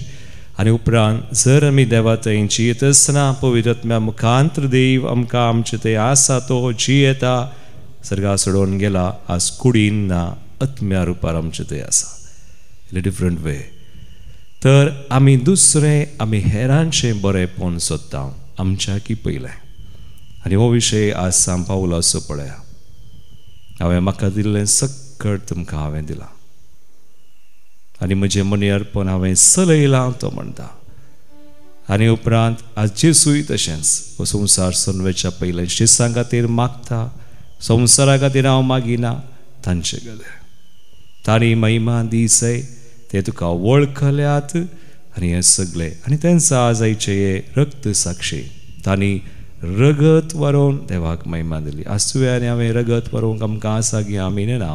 आनी उपरांत जर आमी देवा थंय जियेत आसतना पवित्र आत्म्या मुखांत देव आमकां आमचे थंय आसा तो जियेता, सर्गा सोडून गेला, आज कुडीन ना आत्म्या रुपार आमचे थंय आसा, इन डिफरंट वे. तर आमी दुसरें आमी हेरांचें बरेंपण सोदता आमच्या की पयलें. आनी हो विशय आज सांग पावलाचो पळया. हांवें म्हाका दिल्लें सक्कड तुमकां हांवें दिलां आनी म्हजें मनी अर्पण हांवें चलयलां तो म्हणटा. आनी उपरांत आज जेजूय तशेंच हो संवसार सोडवेच्या पयलें शिसां खातीर मागता, संवसारा खातीर हांव मागिना, तांचे गले तांणी महिमा दिसय, ते तुका वळखल्यात आनी हें सगळें. आनी तेंचा आज आयचें हें रक्त साक्षी, तांणी रगत वरोवन देवाक महिमा दिली. आज तुवें आनी हांवें रगत वरोवंक आमकां आसा की आमी नेणा,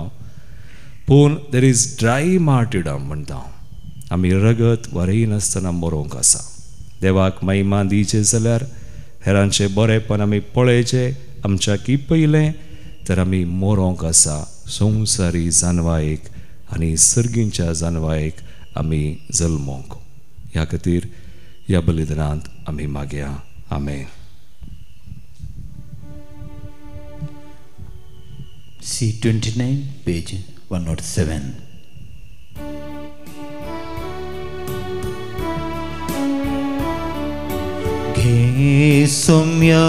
पूण there is dry martyrdom म्हणटा हांव. आमी रगत वरयनासतना मरोवंक आसा. देवाक महिमा दिवचे जाल्यार हेरांचें बरेंपण आमी पळयचें आमच्या की पयलें, तर आमी मरोंक आसा संवसारी जानवायेक आनी सर्गींच्या जानवायेक आमी जल्मोंक. ह्या खातीर ह्या बलिदानांत आमी मागया. आमेन. C29, page 107. घे सोम्या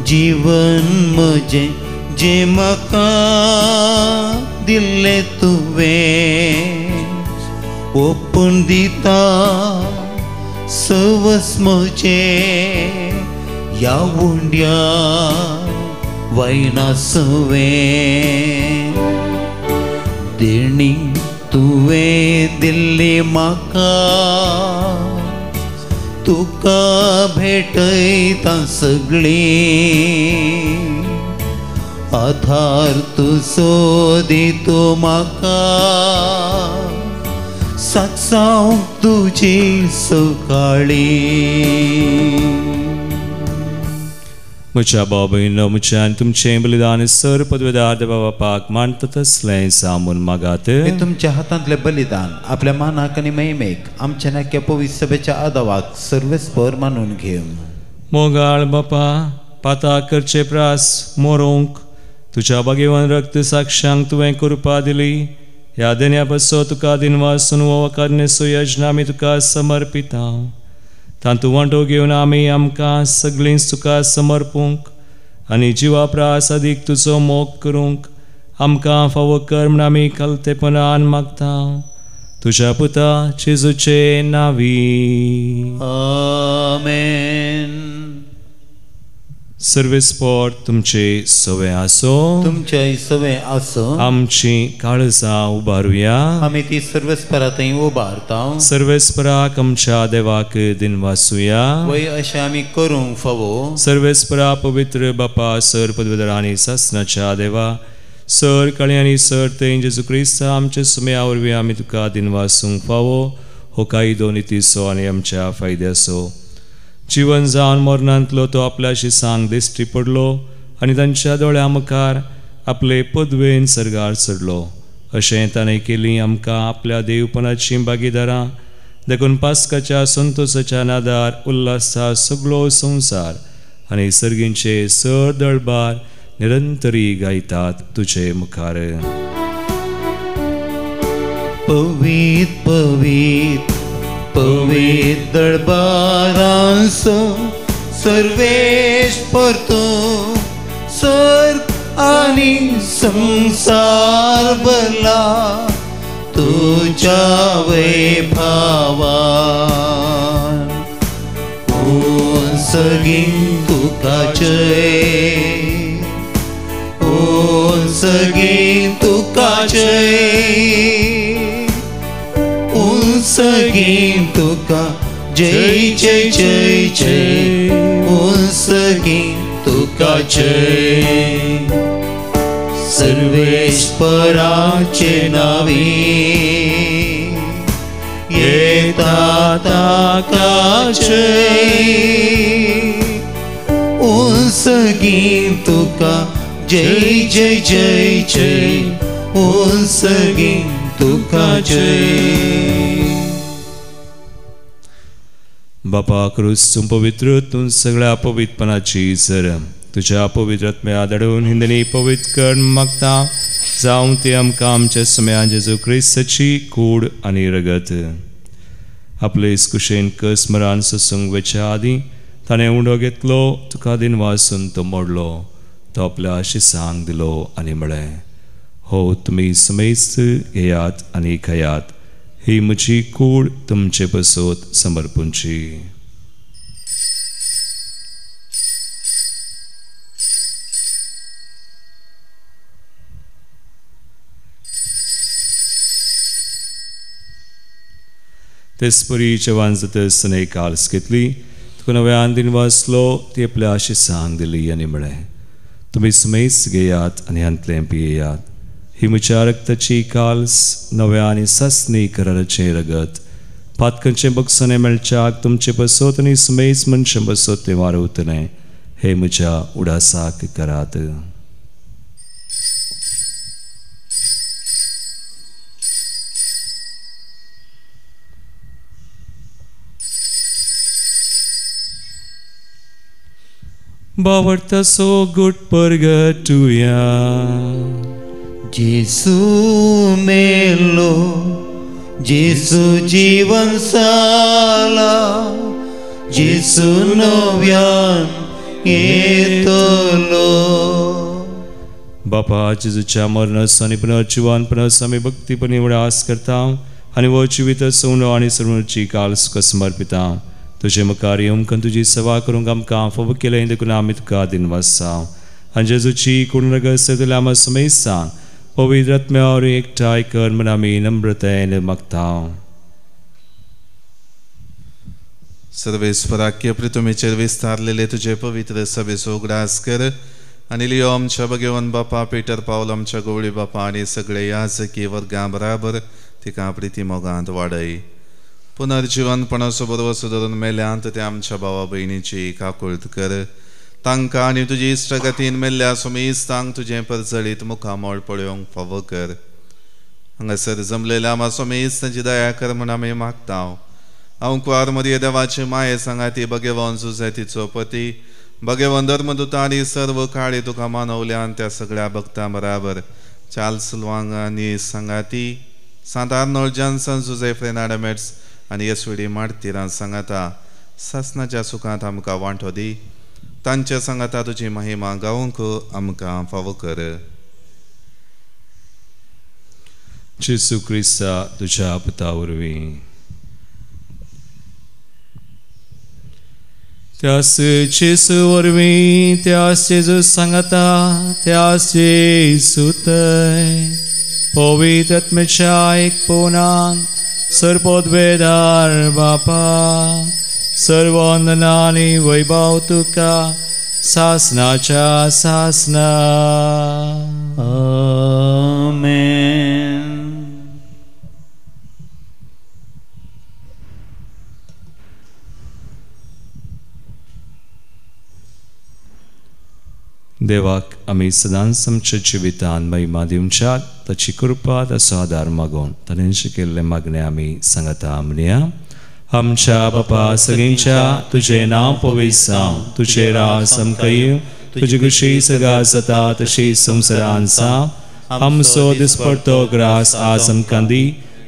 जीवन म्हजें जें म्हाका दिल्लें तुवें, ओपून दिता सवस म्हजें ह्या उंड्या वयनासवें. देणी तुवें दिल्ली म्हाका, तुका भेटयता सगळीं, आधार तुजो दितो म्हाका, साक्षांव तुजी सकाळीं. म्हज्या भाव भयणीनो, म्हज्या आनी तुमचें बलिदान सर पदवेदार देवा बापाक मानता तसलें सामून मागात. हे तुमच्या हातांतलें बलिदान आपल्या मानाक आनी महिमेक आमच्या नाक्या पवित्र सभेच्या आदावाक सर्वेस्पर मानून घेवन. मोगाळ बापा, पाता करचे प्रास मोरोंक तुज्या भाग्यवान रक्त साक्षांक तुवें कृपा दिली. ह्या देण्या पासो तुका दिनवासून हो करनेसो यजना आमी तुका समर्पिता. तांतू वांटो घेवन आमी आमकां सगळींच तुका समर्पूंक आनी जिवा प्रास अदीक तुजो मोग करूंक आमकां फावो कर म्हूण आमी कलतेपणान मागता. तुज्या पुता जेजूचे नांवी आमेन. सर्वेस्पर तुमचे सवे आसो, तुमचे सवे आसो. आमची काळजां उबारुया, आमी ती सर्वेस्परा थंय उबारता. सर्वेस्पराक आमच्या देवाक दिनवासुया, वय अशें आमी करूंक फावो. सर्वेस्परा पवित्र बापा सर पदवेदार आनी सासनाच्या देवा, सर काळी आनी सर थंय जेजू क्रिस्ता आमचे सुम्या वरवीं आमी तुका दिनवासूंक फावो. हो कायदो नितीचो आनी आमच्या फायद्याचो. जिवन जावन मरणांतलो तो आपल्या शिसांक दिश्टी पडलो आनी तांच्या दोळ्या मुखार आपले पदवेन सर्गार चडलो. अशें ताणें केली आमकां आपल्या देवपणाची भागीदारां. देखून पास्काच्या संतोसाच्या नादार उल्हासा सगळो संवसार आनी सर्गींचे सर दळबार निरंतरी गायतात तुजे मुखार. पवीत पवीत पवीत दळबारांसो सर्वेश परतो सर्ग आनी संसार भरला तुज्या वैभावान. सगीं तुका जय, उंसगीन तुका जय, उंसगीन तुका जय जय जय जय, उंसगीन तुका जय। सर्वेश्वराचे नावे येता ताका जय, उंसगीन तुका जय जय जय जय, उंसगीन तुका जय। बापा क्रूस तूं पवित्र, तूं सगळ्या पवित्रपणाची सर तुज्या पवित्र आत्म्या धाडून हिंदनी पवित्र कर मागता, जावं ती आमकां आमच्या समयान जेजू क्रिस्ताची कूड आनी रगत। आपले कुशेन कस मरान सोसूंक वेच्या आदीं ताणें उंडो घेतलो, तुका दिनवासून तो मोडलो, तो आपल्या शिसांक दिलो आनी म्हळें, हो तुमी समेस्त घेयात आनी खायात, ही म्हजी कूड तुमचे पसत समर्पूंची। तेचपरी जेवण जातच ताणें काल्स घेतली, तुका नव्यान दिनवासलो, ती आपल्या शिसांक दिली आनी म्हळें, तुमी समेस्त घेयात आनी हांतलें पियेयात, ही म्हज्या रक्ताची काल्स नव्या आनी सासणी कराराचें रगत, पातकांचें बक्षणें मेळच्याक तुमचे पसत आनी समेस्त मनशां पसत तें वारवतलें, हें म्हज्या उडासाक करात। बावडता सो गुड परगटुया। जेसू मेलो, जेसू जीवन साला, जेसू नव्यान येतलो। बापा जेजूच्या मरणाचो आनी पुनर्जिवनपणाचो आमी भक्तीपणी उडास करता आनी हो जिवीत सवणो आनी सर्वची काल तुका समर्पिता। तुजे मुखार येवंक आनी तुजी सेवा करूंक आमकां फावो केलें देखून आमी तुका दिनवासा। आनी जेजूची कूड रगत सगल्या आमकां समेस्तांक पवित्र आत्म्या वरवीं एकठांय कर म्हूण आमी नम्रतायेन मागता। सर्वेस्पराक्य पृथ्वीचेर विस्तारलेले तुजे पवित्र सभेचो उगडास कर आनी लियो आमच्या भगवान बापा पीटर पावल आमच्या गवळी बापा आनी सगळे याजकी वर्गां बराबर तिका प्रिती मोगांत वाडय। पुनर्जिवनपणाचो बरवसो धरून मेल्यांत ते आमच्या भावा भयणीची काकुळट कर, तांकां आनी तुजी इश्टगतीन मेल्ल्या सोमेस्तांक तुजें परजळीत मुखामळ पळोवंक फावो कर। हांगासर जमलेल्या आमा सोमेस्तांची दया कर म्हूण आमी मागता। हांव कुवार मरिये देवाचे माये सांगाती भगवान जुझेतीचो पती भगवान धर्मदूता आनी सर्व काळी तुका मानवल्यान त्या सगळ्या भक्तां बराबर चार्ल्स लुआंग आनी सांगाती सांत आर्नोल्ड जॉन्सन जुझे फ्रेनाड मेट्स आनी येसुडी मार्तिरां सांगाता सासनाच्या सुखांत आमकां वांटो दी, तांच्या सांगाता तुजी महिमा गावंक आमकां फावो कर। जेजू क्रिस्ता तुज्या पुता वरवीं। त्यास जेजू वरवीं, त्यास जेजू सांगाता, त्यास जेजू थंय पवित्र आत्म्याच्या एकपणान सर्वोद्वेदार बापा सर्वंदना आनी वैभव तुका सासनाच्या सासना। आमेन। देवाक आमी सदांच आमच्या जिवितान महिमा दिवच्याक ताची कृपा ताचो आदार मागून ताणें शिकयल्लें मागणें आमी सांगता म्हणया। आमच्या बापा सगळ्यांच्या तुजें नांव पवित्र जावं, तुजें राज आमकां येवं, तुजी खुशी सगळ्या जाता तशी संवसारांत जावं। आमचो दिसपडतो ग्रास आज आमकां दी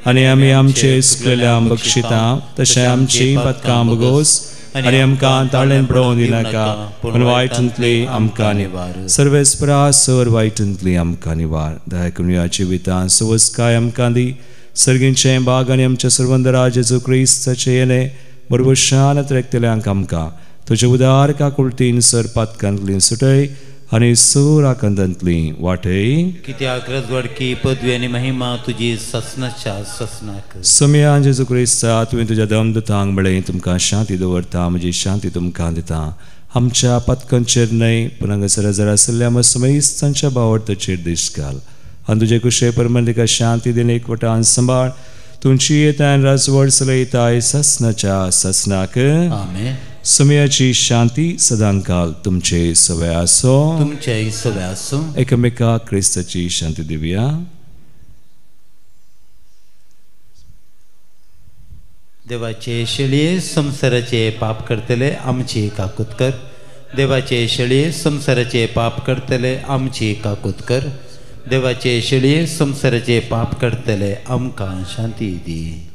आनी आमी आमचे चुकलेल्या बक्षिता तशें आमची पातकां भोगोस आनी आमकां ताळेन पडोवन दिनाका, पूण वायटांतली आमकां निवार। सर्वेस्परा सर वायटांतली आमकां निवार। दया करून ह्या जिवितांत सवसकाय आमकां दी, सर्गींचें भाग आनी आमच्या सर्वंदरा जेजू क्रिस्ताचें येणें बरोबर शान रेखतल्यांक आमकां तुजे उदार काकुळटीन सर पातकांतली सुटय आनी सोर आकांतांतली वाटय. कित्याक रजवाडकी पदवी आनी महिमा तुजी ससनाच्या ससनाक. सोमया जेजू क्रिस्ता, तुवें तुज्या दमदूतांक म्हळें, तुमकां शांती दवरता, म्हजी शांती तुमकां दिता. आमच्या पातकांचेर न्हय पूण हांगासर हजर आशिल्ल्या मसमयिस्तांच्या बावडताचेर दिश्ट घाल आनी तुजे कुशे परमन तिका शांती दिन एकवटान सांबाळ. तुमची येतान राजवड चलयताय ससनाच्या ससनाक. आमेन. सुमयाची शांती सदांकाल तुमचे सवय आसो. तुमचे सवय आसो. एकामेका क्रिस्ताची शांती दिवया. देवाचे शेळये संवसाराचे पाप करतले आमची काकूत कर. देवाचे शेळये संवसाराचे पाप करतले आमची काकूत कर. देवाचे शेळये संवसाराचे पाप करतले आमकां शांती दी.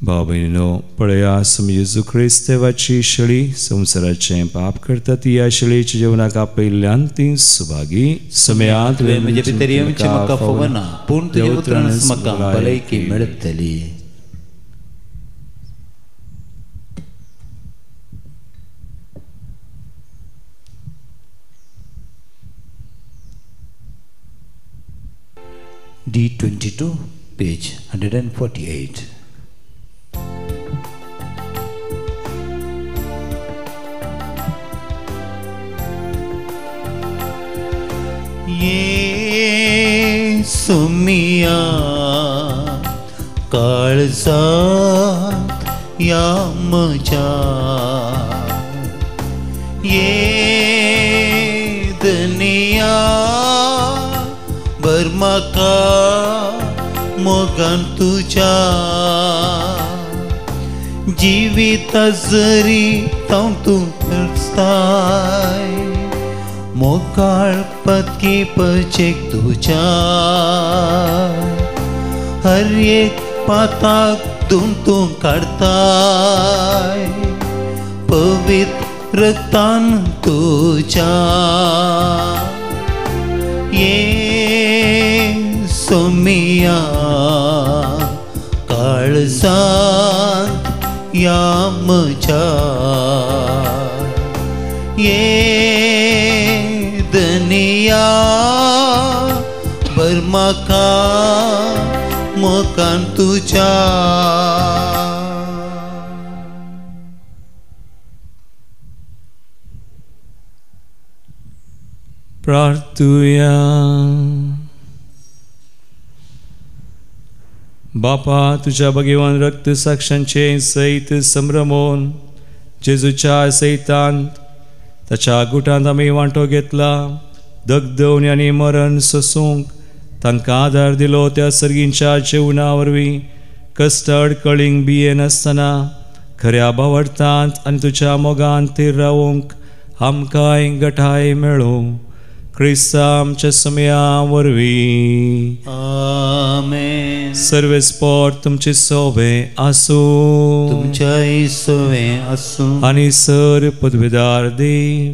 भाव भयणीनो, पळया जेजू क्रिस्त देवाची शेळी संवसाराचें पाप करता ती ह्या शेळीच्या जेवणाक आपयिल्ल्यान ती सुभागी. समया तुवें म्हजे भितर येवचें म्हाका फावना, पूण तुज्या उतरानच म्हाका भलायकी मेळटली. D22, page 148. ये सुमिया काळजात या म्हज्या, ये दनिया भर म्हाका मोगान तुज्या, जिविता जरी तांव तूं करताय मोगाळ पदकी पचेक तुज्या, हर एक पाताक धुवन तूं काडताय पवित्र रक्तान तुज्या. ये सोमिया काळजांत या म्हज्या, ये दनिया भर म्हाका मोगान तुज्या. प्रार्थुया. बापा, तुझ्या भगवान रक्त साक्षांचे सैत संभ्रमोन जेजूच्या सैतान ताच्या गुटांत आमी वांटो घेतला. दगदवणी आनी मरण सोसूंक तांकां आदार दिलो. त्या सर्गींच्या जेवणा वरवीं कश्ट अडकळींक भियेनासतना खऱ्या भावार्थांत आनी तुज्या मोगान थीर रावूंक आमकांय गठाय मेळूं. क्रिस्ता आमच्या समया वरवीं. आमेन. सर्वेस्पोर तुमचे सोवे आसूं. तुमच्याय सोवे आसूं. आनी सर पदवेदार देव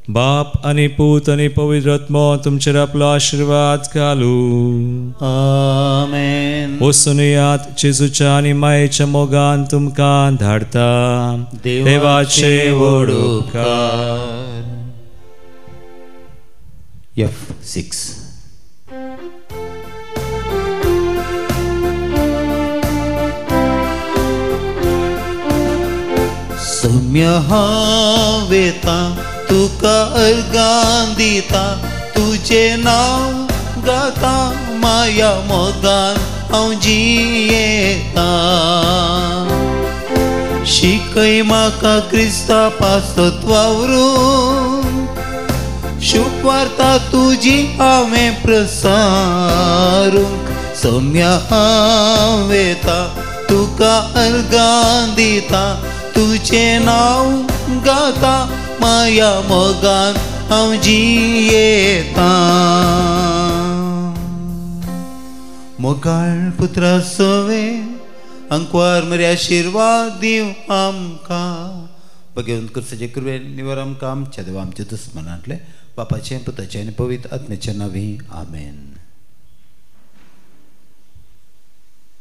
बाप आनी पूत आनी पवित्र आत्मो तुमचेर आपलो आशिर्वाद घालूं. आमेन. वचुनयात जेजूच्या आनी मायेच्या मोगान तुमकां धाडटा. देवाचे व्हड उपकार. F6. सौम्य हांव येता तुका अर्गां दिता, तुजें नांव गाता माया मोगान हांव जियेता. शिकय म्हाका क्रिस्ता पासत वावरून, शुभवार्ता तुजी हांवें प्रसारूंक. सौम्य हांव येता तुका अर्गां दिता, तुजें नांव गाता माया मोगान हांव जियेता. मोगाळ पुत्रा सवे अंकवार मरे आशिर्वाद दिव आमकां. भगवंत कुर्साचे कृपेन निवर आमकां आमच्या देवा आमच्या दुस्मनांतले बापाचें पुताचें आनी पवित्र आत्म्याच्या नांवी. आमेन.